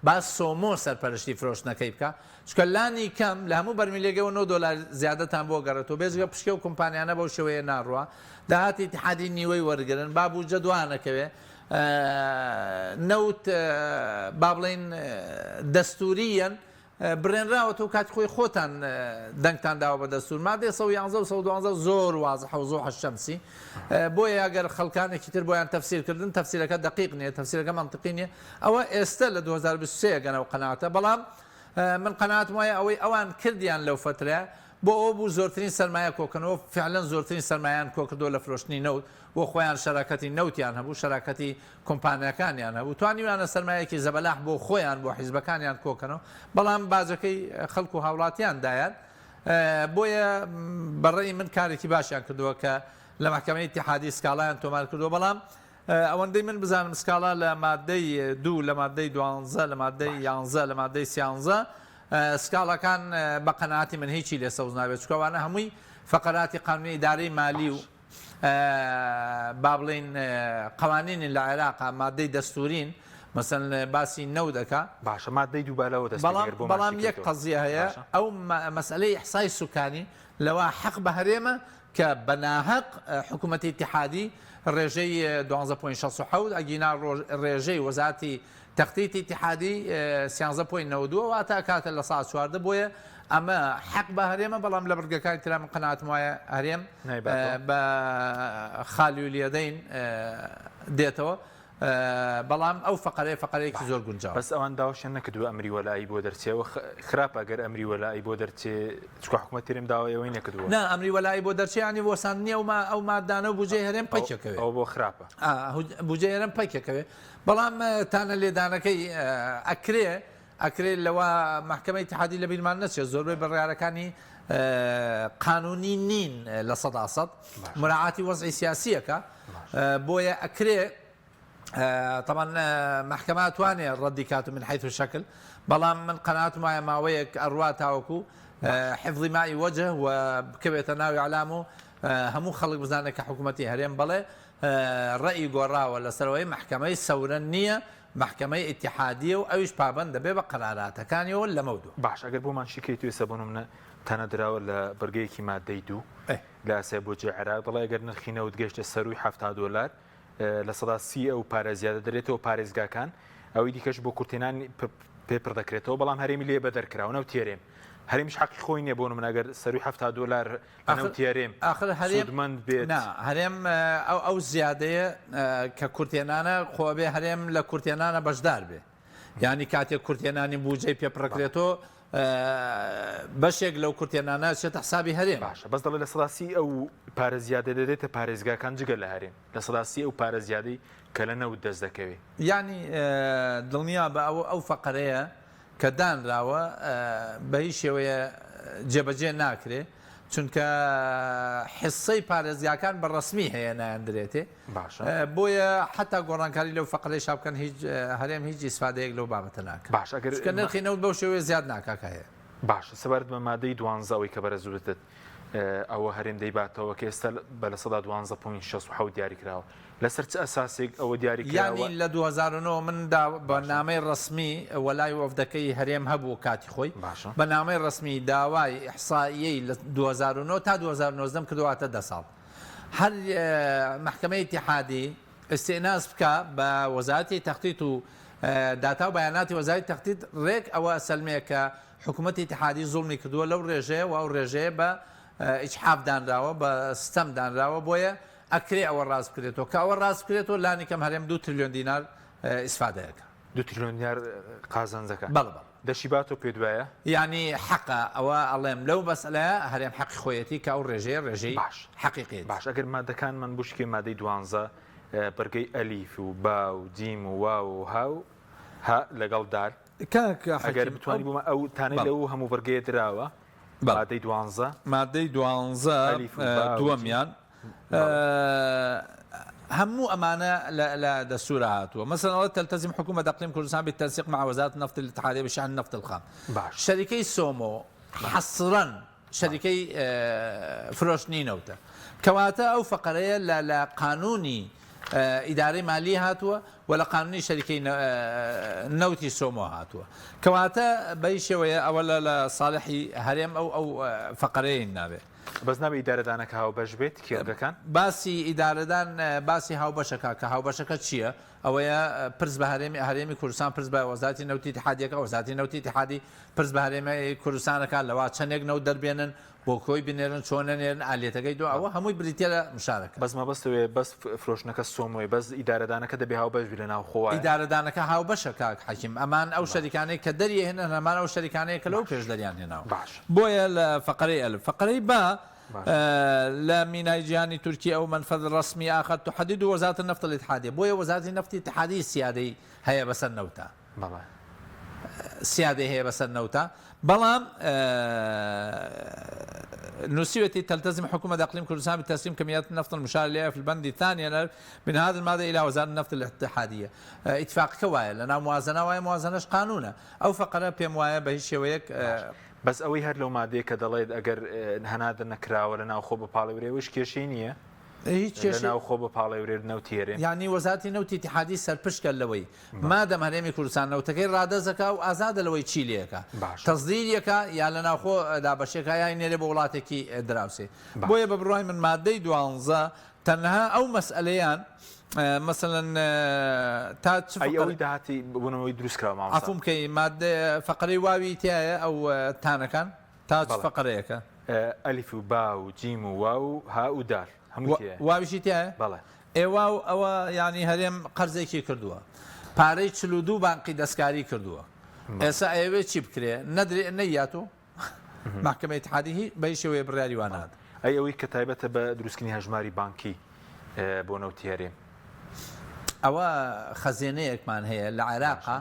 با سۆمۆ سەرپەرشتی فرۆشتنەکەی بکا چونکە لانی کەم لە هەموو بەرمیلێکەوە 9 دۆلار زیادەتان بۆ گەڕێتەوە بێجگە پشکە و کۆمپانیانە بەو شێوەیە ناڕوا داهاتی ئیتیحادی نیوەی وەرگرن با بودجە دوا نەکەوێ نەوت با بڵێین دەستورییەن بڕێنراوەتەوە کاتی خۆی خۆتان دەنگتان داوە بە دەستور مادەی 111 و 112 زۆر وازحە و زۆر الشەمسی بۆیە ئەگەر خەڵکانێکی تر بۆیان تەفسیر کردن تەفسیرەکە دەقیق نییە تەفسیرەکە مەنتقی نییە ئەوە ئێستا لە 2023 گەنەوە قەناعەتە بەڵام من قەناعەتم وایە ئەوەی ئەوان کردیان لەو فەترە بۆ ئەوە بوو زۆرترین سەرمایە کۆکەنەوە فعلەن زۆرترین سەرمایان کۆکردەوە لە فرۆشتنی نەوت بۆ خۆیان شەراکەتی نەوتیان هەبوو شەراکەتی کۆمپانیاکانیان هەبوو توانیویانە سەرمایەکی زەبەلاح بۆ خۆیان بۆ حیزبەکانیان کۆکەنەوە بەڵام باجەکەی خەڵک و هاوڵاتیان دایان بۆیە بە ڕەئی من کارێکی باشیان کردووە کە لە مەحکەمەی ئیتیحادی سکاڵایان تۆمار کردووە بەڵام ئەوەندەی من بزانم سکاڵا لە مادەی دوو لە مادەی دوانزە لە مادەی یانزە لە مادەی سیانزە سکاڵاکان بە قەناعەتی من هیچی لێ سەوز نابێت چونکە ئەوانە هەمووی فەقەراتی قانونی ئیدارەی مالی و با بڵێین قوانینین لە عێراقا مادەی دەستورین مەسەن باسی نەوت ئەکا. باشە مادەی دوو با لەوە دەست پێ بەڵام بکەین بۆمان بەڵام یەک شیکەیتەوە. قەزیە هەیە باشە. ئەو مەسئەلەی ئیحسای سوکانی لەوە حەق بە هەرێمە کە بە ناهەق حکوومەتی ئیتیحادی ڕێژەی دوانزە point 67 ئەگینا ڕێژەی وەزارەتی تەختیتی ئیتیحادی سیانزە point 92 واتە ئەکاتە لە سا 14 بۆیە ئەمە حەق بە هەرێمە بەڵام لە بڕگەکانی ترا من قەناعەتم وایە هەرێم نایباتەوە. بە خالی الیدین دێتەوە بەڵام ئەو فەقەرەیە فەقەرەیەکی زۆر گونجاوە. بەس ئەوان داواشیان نەکردووە ئەمری وەلائی بۆ دەرچێ ئەوە خراپە گەر ئەمری وەلائی بۆ دەرچێ چونکە حکومەت هەرێم داوای ئەوەی نەکردووە. نا ئەمری وەلائی بۆ دەرچێ یانی وەساندنی ئەو ئەو مادانە و بوجەی هەرێم پەکەکەوێ. ئەوە بۆ خراپە. بوجەی هەرێم پەکەکەوێ بەڵام تانە لێدانەکەی ئەکرێ ئەکرێ لەوە مەحکەمەی ئیتیحادی لەبیرمان نەچێت زۆربەی بڕیارەکانی قانونی نین 100% مراعاتی وەزعی سیاسیەکە بۆیە ئەکرێ طبعا مەحکەمە توانێ ڕەدی کات من حيث الشكل بەڵام من قەناعەتم وایە ماوەیەک ئەڕوا تاوەکو حفظی مائی وجه و بکەوێتە ناوی ئیعلام و هەموو خەڵک بزانێت کە حکوومەتی هەرێم بەڵێ ڕەئی گۆڕاوە لەسەرەوەی مەحکەمەی سەورە نییە مەحکەمەی ئیتیحادیە و ئەویش پابەند دەبێ بە قەراراتەکانیەوە لەمەودوا. باش ئەگەر بۆمان شیکەیت ئێستا بۆ نمونە تانە دراوە لە بڕگەیەکی مادەی دوو لە یاسای بودجەی عێراق دەڵێ ئەگەر نرخی نەوت گەیشتە سەرووی 70 دۆلار 30% ئەو پارە زیادە دەرێتەوە پارێزگاکان ئەوی دیکەش بۆ کورتێنان پێ پڕ دەکرێتەوە بەڵام هەرێمی لێ بەدەرکراوە نەوتی هەرێم هەرێمیش حەقی خۆی نییە بۆ نمونە ئەگەر سەرووی 70 دۆلار لە نەوتی هەرێم ئاخر هەرێم سوودمەند بێت. نا هەرێم ئەو ئەو زیادەیە کە کورتێنانە خۆ ئەبێ هەرێم لە کورتێنانە بەشدار بێ یانی کاتێک کورتێنانی بوجەی پێ پڕکرێتەوە بەشێک لەو کورتێنانە چێتە حسابی هەرێم. باشە بەس دەڵێ 30% ئەو پارە زیادە دەدرێتە پارێزگاکان جگە لە هەرێم 30% ئەو پارە زیادەی کە لە نەوت دەست دەکەوێ. یانی دڵنیا بە ئەوە ئەو فەقەرەیە کە دانراوە بە هیچ شێوەیە جێبەجێ ناکرێ چونکە حسەی پارێزگاکان بە ڕەسمی هەیە نایاندرێتێ باشە بۆیە حتا گۆڕانکاری لەو فەقرەیشا بکەن هیچ هەرێم هیچ ئیسفادەیەک لەو بابەتە ناکات باش ئەگەر چونکە نرخی نەوت بەو شێوەیە زیاد ناکا کە هەیە. باشە سەبارەت بە مادەی دوانزە ئەوەی کە بەرەز وتت. ئەوە هەرێم دەیباتەوە کە ئێستا بە 12.67% دیاری کراوە. لەسەر چ ئەساسێک ئەوە دیاری کراوە؟ یانی لە 2009 من دا بە نامەی ڕەسمی وەلای وەفدەکەی هەرێم هەبوو کاتی خۆی باشە. بە نامەی ڕەسمی داوای ئیحسائیەی لە 2009 تا 2019 کردووە واتە دە ساڵ هەر مەحکەمەی ئیتیحادی ئیستئناس بکا بە وەزارەتی تەختیت و داتا و بەیاناتی وەزارەتی تەختیت ڕێک ئەوە ئەسەلمێ کە حکوومەتی ئیتیحادی زوڵمی کردووە لەو ڕێژەیە و ئەو ڕێژەیە بە ئیجحاف دانراوە بە ستەم دانراوە بۆیە ئەکرێ ئەوە ڕاست بکرێتەوە کە ئەوە ڕاست بکرێتەوە لانی کەم هەرێم دوو ترلیۆن دینار ئیسفادە ئەکا. دوو ترلیۆن دینار قازانج دەکا. بەڵێ بەڵێ. دەشی باتەوە پێت وایە؟ یانی حەقە ئەوە ئەڵێم لەو مەسئەلەیە هەرێم حەقی خۆیەتی کە ئەو ڕێژەیە ڕێژەی باش حەقیقیەتی. باش ئەگەر مادەکانمان بشکێ مادەی دوانزە بڕگەی ئەلیف و با و جیم و واو و ها و هە لەگەڵ دال کاک ئەگەر حەکیم بتوانی ئەو بۆمان ئەو تانەی بەڵێ. لەو هەموو بڕگەیە دراوە بەڵێ. مادەی دوانزە. مادەی دوانزە ئەلیف و با و جیم. دووەمیان هەموو ئەمانە لە دەستورا هاتووە مەسەلەن ئەڵێ تلتزم حکومة اقلیم کوردستان بالتنسیق مع وزارة النفط الاتحادية بشأن النفط الخام باش شەریکەی سۆمۆ حەسرەن شەریکەی فرۆشتنی نەوتە کەواتە ئەو فەقەرەیە لە لە قانونی ئیدارەی مالی هاتووە و لە قانونی شەریکەی نەوتی سۆمۆ هاتووە کەواتە بەی شێوەیە ئەوە لە لە ساڵحی هەرێم ئەو ئەو فەقەرەیە نابێ. بەس نابێ ئیدارەدانەکە هاوبەش بێت کێڵگەکان؟ باسی ئیدارەدان باسی هاوبەشەکە کە هاوبەشەکە چییە؟ ئەوەیە پرس بە هەرێمی هەرێمی کوردستان پرس بە وەزارەتی نەوتی ئیتیحادیەکە وەزارەتی نەوتی ئیتیحادی پرس بە هەرێمی کوردستانەکە لەوا چەندێک نەوت دەربێنن بۆ کۆی بنێرن چۆن نەنێرن ئالیەتەکەی دو ئەوە هەمووی بریتیە لە مشارەکە. بەس مەبەست ئەوەیە بەس فرۆشتنەکە سۆمۆیە بەس ئیدارەدانەکە دەبێ هاوبەش بی لە ناوخۆ وایە؟ ئیدارەدانەکە هاوبەشە کاک حەکیم ئەمان ئەو شەریکانەی کە دەریەهێنن هەمان ئەو شەریکانەیە کە لەو پێش دەریان هێناوە باش. بۆیە لە فەقەرەی ئەلف فەقەرەی با لە مینای جیهانی تورکی ئەو منفذ رسمی آخر تحدد وزارة النفط الاتحادیە بۆیە وەزارەتی نەفتی اتحادی سیادەی هەیە بەسەر نەوتا. بەڵێ. سیادەی هەیە بەسەر نەوتا بەڵام نووسیوێتی تلتزم حكومة اقليم كردستان بتسليم كميات النفط المشار اليها في البند الثاني من هذا المادة الى وزارة النفط الاتحادية اتفاقەکە وایە لە ناو موازنە وایە موازنەش قانونە ئەو فەقەرە پێم وایە بە هیچ شێوەیەک بەس ئەوەی هەر لەو مادەیە کە دەڵێت ئەگەر هەنادە نەکراوە لە ناوخۆ بپاڵێورێ وش کێشەی نییە هیچ لە کێشەی ناوخۆ بپاڵێورێت نەوتی هەرێم یانی وەزارەتی نەوتی ئیتیحادی سەرپشکە لەوەی مادەم هەرێمی کوردستان نەوتەکەی ڕادەست ئەکا و ئازادە لەوەی چی لێ ئەکا باشە. تەسدیری ئەکا یا لە ناوخۆ دابەشی ئەکا یا ئەینێرێ بۆ وڵاتێکی دراوسێ باشە. بۆیە بە بڕوای من مادەی دوانزە تەنها ئەو مەسئەلەیان مەسەلەن تا چ ئەی فەقەرە ئەوەی داهاتی بوونەوەی دروست کراوە مامۆستا؟ عەفوم کەی مادە فەقەرەی واوی تیایە ئەو تانەکان تا چ بەڵێ. فەقەرەیەکە؟ ئەلیف و با و جیم و واو و ها و دال هەمووی تیایە. واویشی تیایە؟ بەڵێ. ئێ واو ئەوە یانی هەرێم قەرزێکی کردووە پارەی 42 بانقی دەستکاری کردووە ئێستا ئەیەوێ چی بکرێ نەدرێ نەیاتۆ مەحکەمەی ئیتحادی هی بە هیچ شێوەیە بڕیاری وا نادات. ئەی ئەوەی کە تایبەتە بە دروستکردنی هەژماری بانکی بۆ نەوتی هەرێم؟ ئەوە خەزێنەیەکمان هەیە لە عێراقا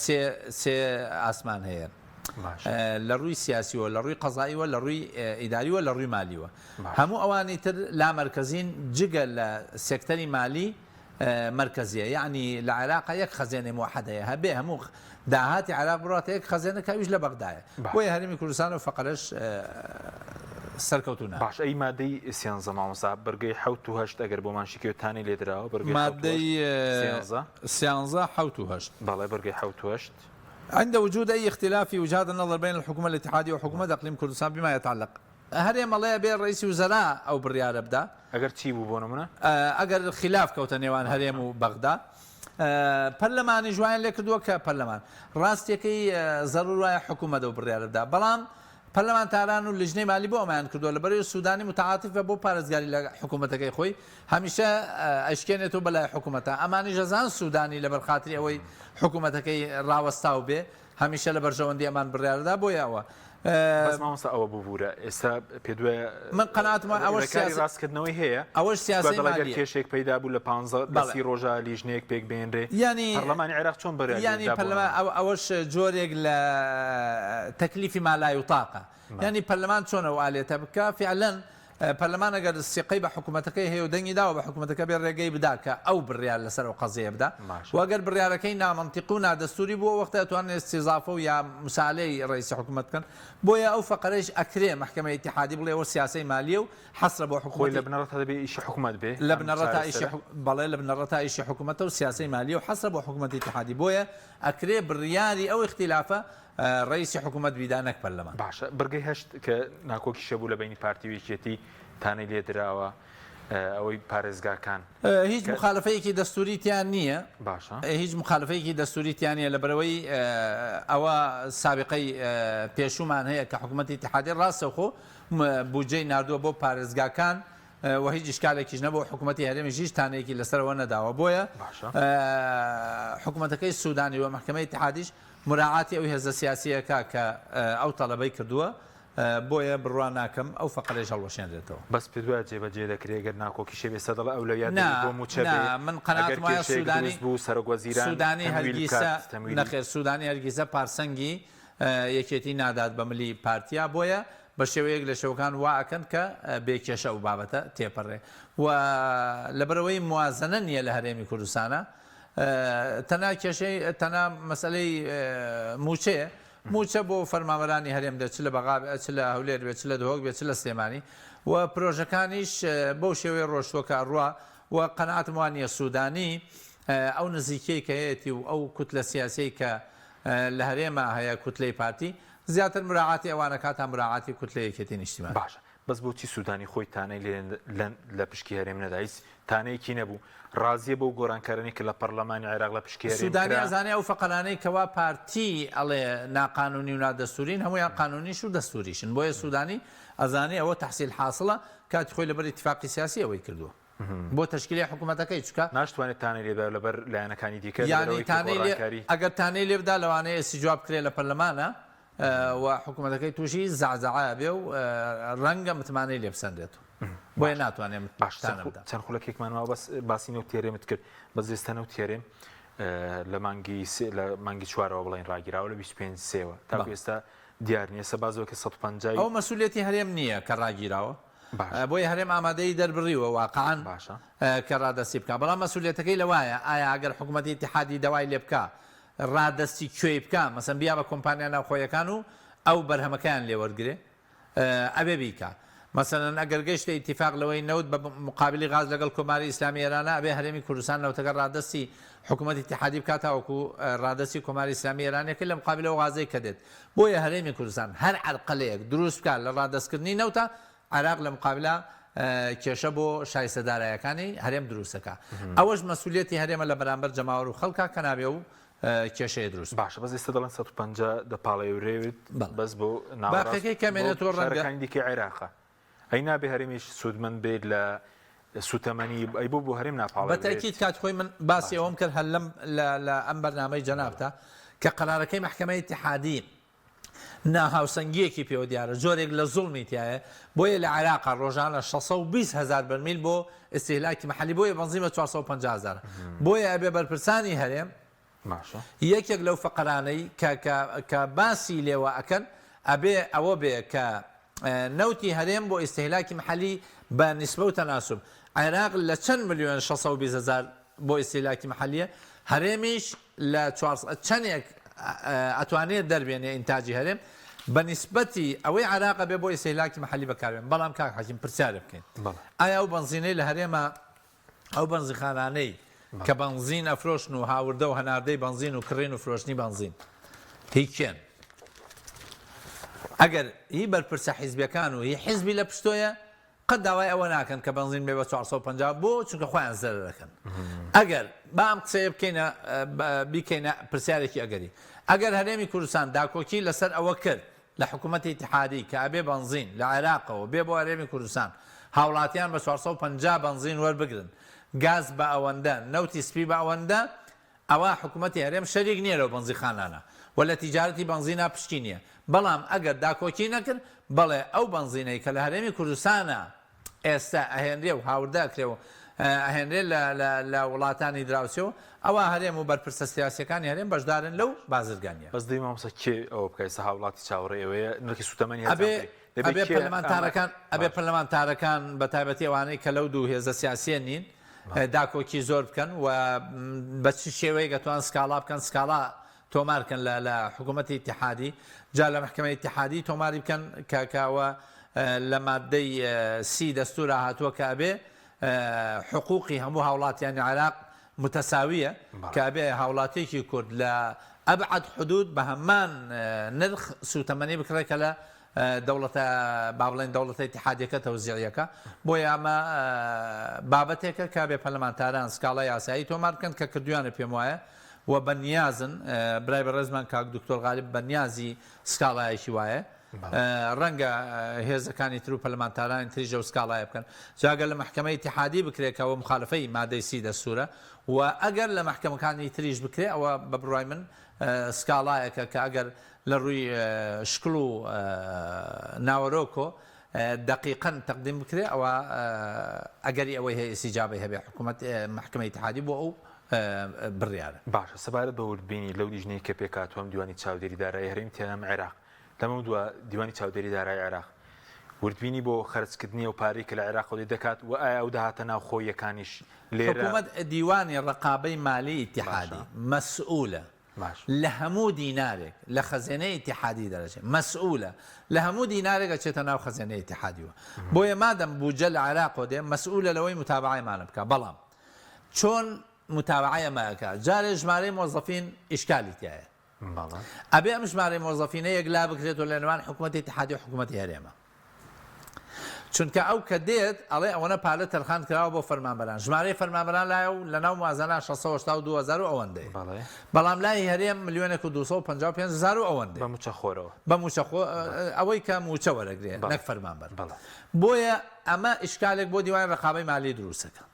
سێ سێ ئاسمان هەیە لە ڕووی سیاسیەوە لە ڕووی قەزاییوە لە ڕووی ئیداریوە لە ڕووی مالیوە هەموو ئەوانی تر لامەرکەزین جگە لە سێکتەری مالی مەرکەزیە یەعنی لە عێراقا یەک خەزێنەی موحەد هەیە هەبێ هەموو داهاتی عێراق بڕاتە یەک خەزێنە کە ئەویش لە بەغدایە بۆیە هەرێمی کوردستان و فەقەرەش سەرکەوتوو نابێت. باش ئەی مادەی سیانزە مامۆستا بڕگەی حەوت و هەشت ئەگەر بۆمان شیکەوێت تانەی لێ دراوە بڕگەی حەوت و هەشت مادەی سیانزە. سیانزە حەوت و هەشت. بەڵێ بڕگەی حەوت و هەشت. عند وجود أي اختلاف في وجهات النظر بين الحكومة الاتحادية وحكومة اقليم كردستان بما يتعلق هەرێم ئەڵێ ئەبێ ڕئیسی وزەرا ئەو بڕیارە بدا. ئەگەر چی بوو بۆ نمونە؟ ئەگەر خیلاف کەوتە نێوان هەرێم و بەغدا پەرلەمانیش وایان لێ کردووە کە پەرلەمان ڕاستیەکەی زەرور وایە حکوومەت ئەو بڕیارە بدا بەڵام پەرلەمانتاران و لیژنەی مالی بۆ ئەمەیان کردووە لەبەرئەوەی سودانی متعاتفە بۆ پارێزگاری لە حکوومەتەکەی خۆی هەمیشە ئەشکێنێتەوە بەلای حکوومەتە ئەمانیش ئەزان سودانی لەبەر خاتری ئەوەی حکوومەتەکەی ڕاوەستاو بێ هەمیشە لە بەرژەوەندی ئەمان بڕیاردا بۆیە ئەوە بەس مامۆستا ئەوە ببورە ئێستا پێت وایە من قەناعەتم وایە ئەوەش ڕێکاری سیاسی ڕاستکردنەوەی هەیە ئەوەش سیاسەی دەڵێ گەر مالیە. کێشێک پەیدا بوو لە 15 لە بەڵێ. سی ڕۆژە لیژنەیەک پێک بهێنرێ یانی پەرلەمانی عێراق چۆن بڕیاری یانی دا بۆ پەرلەمان ئەمە؟ ئەو ئەوەش جۆرێک لە تەکلیفی ما لا یطاقە یانی پەرلەمان چۆن ئەو ئالێتە بکا فعلەن. پەرلەمان ئەگەر سیقەی بە حکوومەتەکەی هەیە و دەنگی داوە بە حکوومەتەکە بێ ڕێگەی بدا کە ئەو بڕیار لەسەر ئەو قەزیەیە بدا و ئەگەر بڕیارەکەی نامەنتیقی و نادەستووری بوو ئەو وەختە ئەتوانن ئیستیزافە و یا مسالەی ڕەئیسی حکوومەت بکەن بۆیە ئەو فەقەرەیش ئەکرێ مەحکەمەی ئیتیحادی بڵێ ئەوە سیاسەی مالیە و حەسرە بۆ خۆی حکوومەتی لە بنەڕەتا دەبێ ئیشی حکوومەت بێ لە ئەم بنەڕەتا ئیشی چارەسەرە. بەڵێ لە بنەڕەتا ئیشی حکوومەتە و سیاسەی مالیە و حەسرە بۆ حکوومەتی ئیتیحادی بۆیە ئەکرێ بڕیاری ئەو ئیختیلافە ڕەئیسی حکوومەت بیدا نەک پەرلەمان. باشە بڕگەی هەشت کە ناکۆکیش هەبوو لە بەینی پارتی و یەکێتی تانەی لێ دراوە ئەوەی پارێزگاکان. هیچ موخالەفەیەکی دەستووری تیا نییە. باشە. هیچ موخالەفەیەکی دەستووری تیا نییە لەبەرئەوەی ئەوە سابیقەی پێشوومان هەیە کە حکوومەتی ئیتیحادی ڕاستەوخۆ بودجەی ناردووە بۆ پارێزگاکان و هیچ ئیشکالێکیش نەبوو حکوومەتی هەرێمیش هیچ تانەیەکی لەسەرەوە نەداوە بۆیە حکوومەتەکەی سوودانی و مەحکەمەی ئیتیحادیش موراعاتی ئەو هێزە سیاسییە کا کە ئەو تەڵەبەی کردووە، بۆیە بڕوا ناکەم ئەو فەقەرەیش هەڵوەشێنرێتەوە. بەس پێت وایە جێبەجێ دەکرێ گەر ناکۆکیش هەبێ ئێستا دەڵێ ئەولەویات نا، دەبێ بۆ مووچە نا، بێ من ئەگەر قەناعەتم وایە کێشەیەک سوودانی دروست بوو سەرۆک وەزیران سوودانی تەمویل هەرگیسە بکات تەمویلی. نەخێر سوودانی هەرگیزە پارسەنگی یەکێتی نادات بە ملی پارتیا بۆیە بە شێوەیەک لە شێوەکان وا ئەکەن کە بێ کێشە ئەو بابەتە تێپەڕێ و لەبەرئەوەی موازەنە نییە لە هەرێمی کوردستانا تەنها کێشەی تەنها مەسەلەی مووچەیە، مووچە بۆ فەرمانبەرانی هەرێم دێت چ لە بەغا بێت چ لە هەولێر بێت چ لە دهۆک بێت چ لە سلێمانی و پرۆژەکانیش بەو شێوەیە ڕۆشتووە کە ئەڕوا و قەناعەتم وا نییە سوودانی ئەو نزیکیەی کە هەیەتی و ئەو کوتلە سیاسیەی کە لە هەرێما هەیە کوتلەی پارتی زیاتر مراعاتی ئەوانە کات تا مراعاتی کوتلەی یەکێتی نیشتیمانی. باشە بەس بۆچی سودانی خۆی تانەی لێ لە پشکی هەرێم نەدا هیچ تانەیەکی نەبوو ڕازیە بەو گۆرانکارانەی کە لە پەڕلەمانی عێراق لە پشکی هەرێم سودانی کرا. ئەزانێ ئەو فەقەرانەی کەوا پارتی ئەڵێ ناقانونی و نادەستورین هەموویان قانونیش و دەستوریشن بۆیە سودانی ئەزانێ ئەوە تەحسیل حاسڵە کاتی خۆی لەبەر ئیتفاقی سیاسی ئەوەی کردووە بۆ تەشکیلی حکومەتەکەی چونکە ناشتوانێت تانەی لێ بدا لەبەر لایەنەکانی دیکە یانی لەبەرئەوەی کە تانەی لێ گۆڕانکاری. ئەگەر تانەی لێ بدا لەوانەیە ئیستیجواب بکرێ لە پەرلەمانا و حکومەتەکەی تووشی زەعزەعە ئەبێ و ڕەنگە متمانەی لێ بسەنرێت بۆیە ناتوانێ باش تانە بدا. چەند خولەکێکمان ماوە بەس باسی نەوتی هەرێمت کرد بەس ئێستا نەوتی هەرێم لە مانگی سێ لە مانگی چوارەوە بڵێن ڕاگیراوە لە 25 سێوە تاکو ئێستا دیار نییە سە بازەوە کە 150 ئەو مەسوولێتی هەرێم نییە کە ڕاگیراوە بۆیە هەرێم ئامادەیی دەربڕیوە واقعا باشە کە ڕادەستی بکا بەڵام مەسوولێتەکەی لەوایە ئایا ئەگەر حکوومەتی ئیتیحادی داوای لێ بکا ڕادەستی کوێی بکا مەسەن بیا بە کۆمپانیا ناوخۆیەکان و ئەو بەرهەمەکەیان لێ وەرگرێ ئەبێ بیکا مەسەلەن ئەگەر گەیشتە ئیتیفاق لەوەی نەوت بە مقابلی غاز لەگەڵ کۆماری ئیسلامی ئێرانە ئەبێ هەرێمی کوردستان نەوتەکە ڕادەستی حکوومەتی ئیتیحادی بکا تاوەکو ڕادەستی کۆماری ئیسلامی ئێرانەکە لە مقابل ئەو غازەی کە دێت بۆیە هەرێمی کوردستان هەر عەرقەلەیەک دروست بکا لە ڕادەستکردنی نەوتە عێراق لە مقابلا کێشە بۆ شایستە دارایەکانی هەرێم دروست دەکا ئەوەش مەسولیەتی هەرێمە لە بەرامبەر جەماوەر و خەڵکا کە نابێ و کێشەیە دروست بکا. باشە بەس ئێستا دەڵێن 150 دەپاڵێورێت بەس بۆ ناوەڕاست باقیەکەی کەمێنێت بۆ و ڕەنگە شارەکانی دیکەی عێراقە ئەی نابێ هەرێمیش سوودمەند بێت لە سوتەمەنی ئەی بۆ بۆ هەرێم بە ناپاڵێورێت؟ تەئکید کات خۆی من باسی باشە ئەوەم کرد هەر لەم لە لە ئەم بەرنامەی جەنابتا کە قەرارەکەی مەحکەمەی ئیتیحادی ناهاوسەنگییەکی پێوە دیارە، جۆرێک لە زوڵمی تیایە، بۆیە لە عێراقا ڕۆژانە 620 هەزار بەرمیل بۆ ئیستیهلاکی مەحەلی بۆیە بەنزین بە 450 هەزارە، بۆیە ئەبێ بەرپرسانی هەرێم باشە. یەکێک لەو فەقەرانەی کە کە کە باسی لێوە ئەکەن ئەبێ ئەوە بێ کە نەوتی هەرێم بۆ ئیستیهلاکی مەحەلی بە نیسبە و تەناسوب عێراق لە چەند ملیۆن 620 هەزار بۆ ئیستیهلاکی مەحەلیە هەرێمیش لە چوار چەنێک ئەتوانێت دەربێنێ ئینتاجی هەرێم بە نیسبەتی ئەوەی عێراق ئەبێ بۆ ئیستیهلاکی مەحەلی بەکاربێن بەڵام کاک حەکیم پرسیارێ بکەین ئایا ئەو بەنزینەی لە هەرێمە ئەو بەنزیخانانەی کە بەنزین ئەفرۆشن و هاوردە و هەناردەی بەنزین و کڕین و فرۆشتنی بەنزین هی کێن ئەگەر هی بەرپرسە حیزبەکان و هی حیزبی لە پشتۆیە قەت داوای ئەوە ناکەن کە بەنزین بێ بە 450 بۆ چونکە خۆیان زەرەر ئەکەن ئەگەر با ئەم قسەیە بکەینە بیکەینە پرسیارێکی ئەگەری ئەگەر هەرێمی کوردستان داکۆکی لەسەر ئەوە کرد لە حکوومەتی ئیتحادی کە ئەبێ بەنزین لە عێراقەوە بێ بۆ هەرێمی کوردستان هاوڵاتیان بە 450 بەنزین وەربگرن گاز بە ئەوەندە نەوتی سپی بە ئەوەندە ئەوا حکومەتی هەرێم شەریک نیە لەو بەنزیخانانە و لە تیجارەتی بەنزینا پشکی نیە، بەڵام ئەگەر داکۆکی نەکرد بەڵێ ئەو بەنزینەی کە لە هەرێمی کوردستانا ئێستا ئەهێنرێ و هاوردە ئەکرێ و ئەهێنرێ لە لە لە وڵاتانی دراوسێوە ئەوا هەرێم و بەرپرسە سیاسیەکانی هەرێم بەشدارن لەو بازرگانیە. بەس دەی مامۆستا کێ ئەوە بکا ئێستا هاوڵاتی چاوەڕێی ئەوەیە نرخی سوتەمەنی هەرزان ئەبێ بکرێ دەبێ ئەبێ کێ ئەمە پەرلەمانتارەکان ئەبێ باشە. پەرلەمانتارەکان بە تایبەتی ئەوانەی کە لەو دوو هێزە سیاسیە نین داکۆکی زۆر بکەن و بە چ شێوەیەک ئەتوان سکاڵا بکەن سکاڵا تۆمار کەن لە لە حکوومەتی ئیتیحادی جا لە مەحکەمەی ئیتیحادی تۆماری بکەن کە کە ئەوە لە ماددەی سی دەستوورا هاتووە کە ئەبێ حقوقی هەموو هاوڵاتیانی عێراق متساویە کە ئەبێ هاوڵاتیەکی کورد لە ئەبعد حدود بە هەمان نرخ سوتەمەنی بکڕێ کە لە دەوڵەتە با بڵێن دەوڵەتە ئیتیحادیەکە تەوزیعیەکە بۆیە ئەمە بابەتێکە کە بێ پەرلەمانتاران سکاڵای یاسایی تۆمار بکەن کە کردویانە پێم وایە و بەنیازن برای بەڕێزمان کاک دکتۆر غالب بەنیازی سکاڵایەکی وایە ڕەنگە هێزەکانی تر و پەرلەمانتارانی تریش ئەو سکاڵایە بکەن. جا گەر لە مەحکەمەی ئیتیحادی بکرێ کە ئەوە موخالەفەی مادەی سی دەستوورە و ئەگەر لە مەحکەمەکانی تریش بکرێ ئەوە بە بڕوای من سکاڵایەکە کە ئەگەر لە ڕووی شکڵ و ناوەرۆکۆ دەقیقەن تەقدیم بکرێ ئەوە ئەگەری ئەوەی هەیە ئیستیجابەی هەبێ حکوومەت مەحکەمەی ئیتیحادی بۆ ئەو بڕیارە. باشە سەبارەت بە وردبینی لەو لیژنەی کە پێکهاتووە ئەم دیوانی چاودێری دارایی هەرێمی تێنام عێراق لەمەودوا دیوانی چاودێری دارایی عێراق وردبینی بۆ خەرجکردنی ئەو پارەی کە لە عێراقەوە دێت دەکات و ئایا ئەو داهاتە ناوخۆییەکانیش لێرە حکومەت دیوانی ڕەقابەی مالی ئیتیحادی باشە. مەسئولە باش. لە هەموو دینارێک لە خەزێنەی ئیتیحادی دەرەچێت مەسئولە لە هەموو دینارێک ئەچێتە ناو خەزێنەی ئیتیحادیوە بۆیە مادەم بودجە لە عێراقەوە دێ مەسئولە لەوەی متابەعەی ئەمانە بکا بەڵام چۆن متابەعەی ئەمە ئەکا جارێ ژمارەی مۆزەفین ئیشکالی تیایە ئەبێ ئەم ژمارەی مۆزەفینە یەکلا بکرێتەوە لە نێوان حکومەتی ئیتحادی و حکومەتی هەرێمە چونکە ئەو کە دێت ئەڵێ ئەوەنە پارە تەرخان کراوە بۆ فەرمانبەران ژمارەی فەرمانبەران لایە و لە ناو موازنە 682 هەزار و ئەوەندەیە بەڵام لای هەرێم ملیۆنێک و 255 هەزار و ئەوەندەیە بە مووچەخۆرەوە بە مووچەخۆ ئەوەی کە مووچە وەرەگرێ نەک فەرمانبەر بۆیە ئەمە ئیشکالێک بۆ دیوانی ڕەقابەی مالی دروستەکە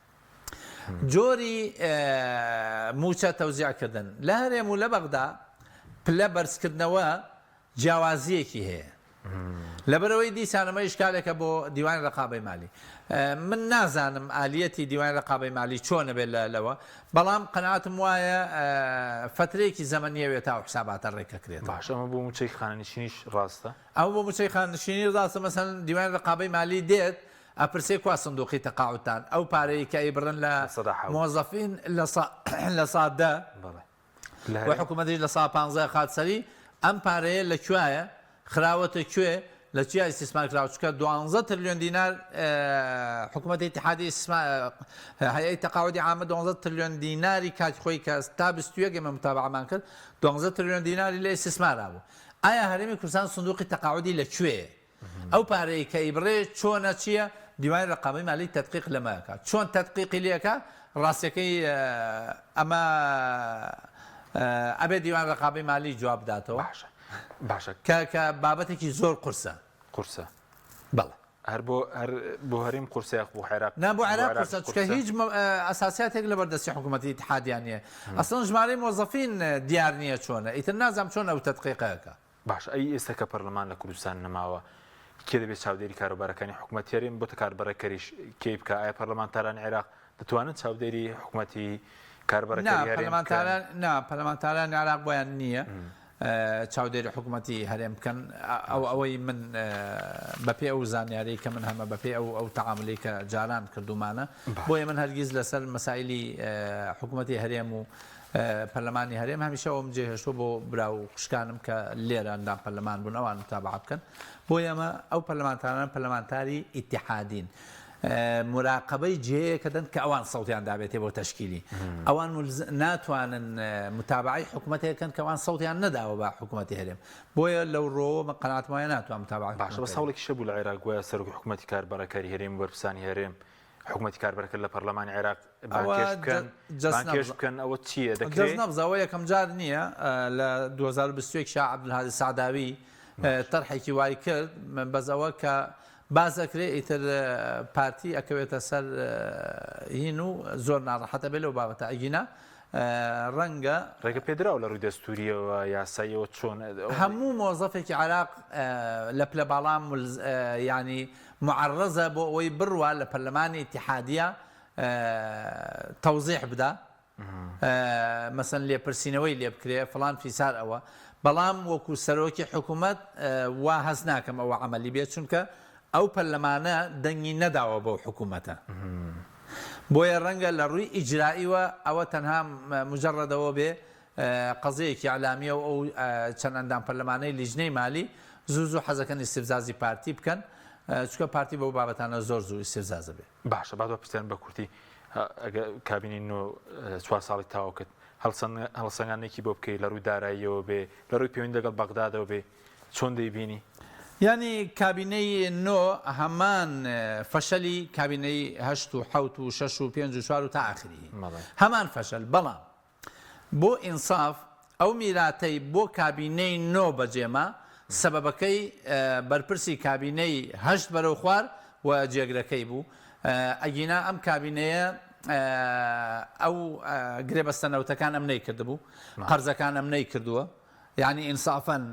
جۆری مووچە تەوزیع کردن لە هەرێم و لە بەغدا پلە بەرزکردنەوە جیاوازییەکی هەیە. لەبەرئەوەی دیسان ئەمە ئیشکالێکە بۆ دیوانی ڕەقابەی مالی. من نازانم ئالیەتی دیوانی ڕەقابەی مالی چۆنە بێت لەوە، بەڵام قەناعەتم وایە فەترەیەکی زەمەنییە وێ تا ئەو حساباتە ڕێکەکرێتەوە. باشە ئەمە بۆ مووچەی خانەنشینیش ڕاستە؟ ئەمە بۆ مووچەی خانەنشینیش ڕاستە، مەسەلەن دیوانی ڕەقابەی مالی دێت ئەپرسێ کوا سندوقی تەقاعودتان ئەو پارەی کە ئەیبڕن لە مۆزەفین لە سا دە و حکوومەتیش لە سا پانزە خات سەری ئەم پارەیە لە کوایە خراوەتە کوێ لە چیا ئیستیسمار کراوە چونکە دوانزە ترلیۆن دینار حکوومەتی ئیتحادی ئیستیسمار هەیئەی تەقاعودی عامە دوانزە ترلیۆن دیناری کاتی خۆی کە تا 21 ئێمە متابعەمان کرد دوانزە ترلیۆن دیناری لە ئیستیسمارا بوو ئایا هەرێمی کوردستان سندوقی تەقاعودی لە کوێیە ئەو پارەی کە ئەیبڕێ چۆنە چیە دیوانی رەقابەی مالی تەدقیق لەمە ئەکا چۆن تەدقیقی لێ ئەکا ڕاستیەکەی ئەمە ئەبێ دیوان رەقابەی مالی جواب بداتەوە باشە باشە کە کە بابەتێکی زۆر قورسە قورسە بەڵێ هەر بۆ هەر بۆ هەرێم قورسە یاخ بۆ عێراق نا بۆ عێراق قورسە چونکە هیچ ئەساسیاتێک لەبەر دەستی حکوومەتی ئیتحادیان نییە ئەسڵەن ژمارەی مۆزەفین دیار نییە چۆنە ئیتر نازانم چۆن ئەو تەدقیقە ئەکا باشە ئەی ئێستا کە پەرلەمان لە کوردستان نەماوە کێ دەبێت چاودێری کاروبارەکانی حکومەتی هەرێم بۆتە کاربەڕێکەریش کێی بکا ئایا پەرلەمانتارانی عێراق دەتوانن چاودێری حکومەتی کاربەڕێکەری هەرێم بکەن؟ نا پەرلەمانتارانی عێراق بۆیان نییە چاودێری حکومەتی هەرێم بکەن ئەو ئەوەی من بەپێ ئەو زانیاری کە من هەمە بەپێ ئەو ئەو تەعاملی کە جاران کردومانە بۆیە من هەرگیز لەسەر مەسایلی حکومەتی هەرێم و پەرلەمانی هەرێم هەمیشە ئەوم جێهێشتووە بۆ برا و خوشکانم کە لێرە ئەندام پەرلەمان بوون ئەوان متابعە بکەن بۆیە ئەمە ئەو پەرلەمانتارانە پەرلەمانتاری ئیتیحادین مراقبەی جێیەکە دەن کە ئەوان سەوتیان دابێتێ بۆ تەشکیلی ئەوان ناتوانن متابعەی حکوومەتێکن کە ئەوان سەوتیان نەداوە بە حکوومەتی هەرێم بۆیە لەو ڕۆوە من قەناعەتم وایە ناتوان متابعەی باشە بەس حکوومەت هەوڵێکی شەبوو لە عێراق گوایە سەرۆکی حکوومەتی کاربەڕێکەری هەرێم و بەرپرسانی هەرێم حکومەتی کاربەرەکە لە پەرلەمانی عێراق بانگهێشت بکەن بانگهێشت بکەن ئەوە چییە دەکرێت؟ جەست نەبز ئەوە یەکەم جار نییە لە 2021 شا عەبدولهادی سەعداوی تەرحێکی وای کرد بەس ئەوە کە باس ئەکرێ ئیتر پارتی ئەکەوێتە سەر هین و زۆر ناڕەحەتە بێ لەو بابەتە ئەگینا ڕەنگە ڕێگە پێدراو لە ڕووی دەستوریەوە یاساییەوە چۆن هەموو مۆزەفێکی عێراق لە پلە باڵا ینی معەڕەزە بۆ ئەوەی بڕوا لە پەرلەمانی ئیتیحادیە. تەوزیح بدا مەسەن لێپرسینەوەی لێ بکرێ فڵان فیسار ئەوە بەڵام وەکو سەرۆکی حکوومەت وا هەست ناکەم ئەوە عملی بێت چونکە ئەو پەرلەمانە دەنگی نەداوە بەو حکوومەتە بۆیە ڕەنگە لە ڕووی ئیجرائیوە ئەوە تەنها مجرڕەدەوە بێ قەزیەیەکی ئیعلامیە و ئەو چەند ئەندام پەرلەمانەی لیژنەی مالی زوو زوو حەزەکەن ئیستفزازی پارتی بکەن چونکە پارتی بەو بابەتانە زۆر زوو ئیستفزازە بێ. باشە با دوا پرسیارم بە کورتی ئەگەر کابینەی نۆ چوار ساڵی تەواو کرد هەڵسەنگاندنێکی بۆ بکەی لە ڕووی داراییەوە بێ لە ڕووی پەیوەندی لەگەڵ بەغدادەوە بێ چۆن دەیبینی؟ یانی کابینەی نۆ هەمان فەشەلی کابینەی هەشت و حەوت و شەش و پێنج و چوار و تا ئاخری هەمان فەشەل بەڵام بۆ ئینساف ئەو میراتەی بۆ کابینەی نۆ بەجێما، سەبەبەکەی بەرپرسی کابینەی هەشت بەرەو خوار و جێگرەکەی بوو، ئەگینا ئەم کابینەیە ئەو گرێبەستە نەوتەکان ئەم نەیکردبوو، قەرزەکان ئەم نەیکردووە. یانی ئینسافەن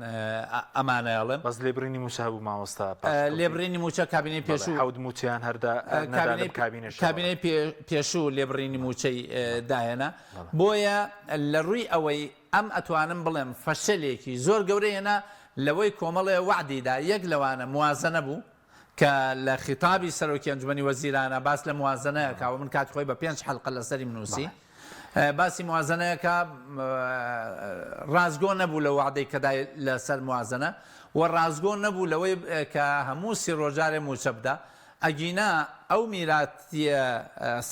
ئەمانە ئەڵێم. بەس لێبڕینی مووچە هەبوو مامۆستا پاش کەوتی. لێبڕینی مووچە کابینەی پێشوو. بەڵێ حەوت مووچەیان هەر دا نەدا لەم کابینەشەوە. کابینەی پێشوو لێبڕینی مووچەی داهێنا. بۆیە لە ڕووی ئەوەی ئەم ئەتوانم بڵێم فەشەلێکی زۆر گەورەی هێنا لەوەی کۆمەڵێ وەعدی دا یەک لەوانە موازەنە بوو کە لە خیتابی سەرۆکی ئەنجومەنی وەزیرانە باس لە موازنە ئەکا و من کاتی خۆی بە پێنج حەلقە لەسەریم نووسی باسی موازنە ئەکا ڕاستگۆ نەبوو لە وعدەی کە دای لەسەر موازنە و ڕاستگۆ نەبوو لەوەی کە هەموو سی ڕۆژارێ مووچە بدا ئەگینا ئەو میراتیە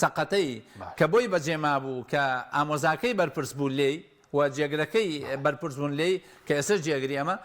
سەقەتەی کە بۆی بەجێ مابوو کە ئامۆزاکەی بەرپرس بوو لێی و جێگرەکەی بەرپرس بوون لێی کە ئێستاش جێگری ئەمە،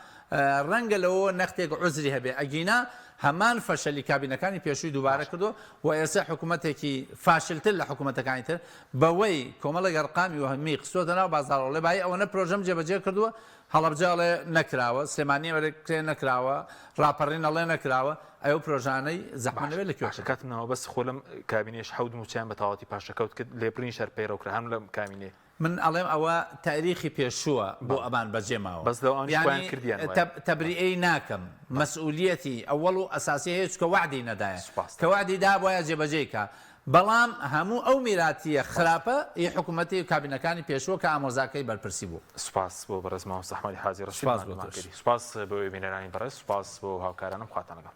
ڕەنگە لەوەوە نەختێک عوزری هەبێ، ئەگینا هەمان فەشەلی کابینەکانی پێشووی دووبارە کردووە و ئێستا حکوومەتێکی فاشلتر لە حکوومەتەکانی تر بەوەی کۆمەڵێک ئەرقامی وەهمی خستووەتە ناو بازاڕ ئەڵێ بایی ئەوەنە پرۆژەم جێبەجێ کردووە، هەڵەبجە ئەڵێ نەکراوە، سلێمانی ئەڵێ نەکراوە، ڕاپەڕین ئەڵێ نەکراوە، ئەی ئەو پرۆژانەی زەحمەت نەبێت لە کوێ باشە کاتم نەما بەس خۆ لەم کابینەیەش حەوت مووچەیان بە تەواوەتی پاشەکەوت کرد، لێبڕینیش هەر پەیڕەو کرا هەم لەم کابینەیە. من ئەڵێم ئەوە تاریخی پێشووە بۆ ئەمان بەجێ ماوە بەس لەو ئەوانیش خۆیان یانی کردیان وایە. تە تەبریئەی ناکەم مەسئولیەتی ئەوەڵ و ئەساسی هەیە چونکە وەعدی نەدایە سوپاس کە وەعدی دابوایە جێبەجێی کا بەڵام هەموو ئەو میراتیە سوپاس خراپە ی حکومەتی کابینەکانی پێشووە کە ئامۆزاکەی بەرپرسی بوو. سوپاس بۆ بەڕێز مامۆستا ئەحمەدی حاجی ڕەشید سوپاس بۆ ماندوومان تۆش. کردی سوپاس بۆ بینەرانی بەڕێز سوپاس بۆ هاوکارانم خواتان لەگەڵ.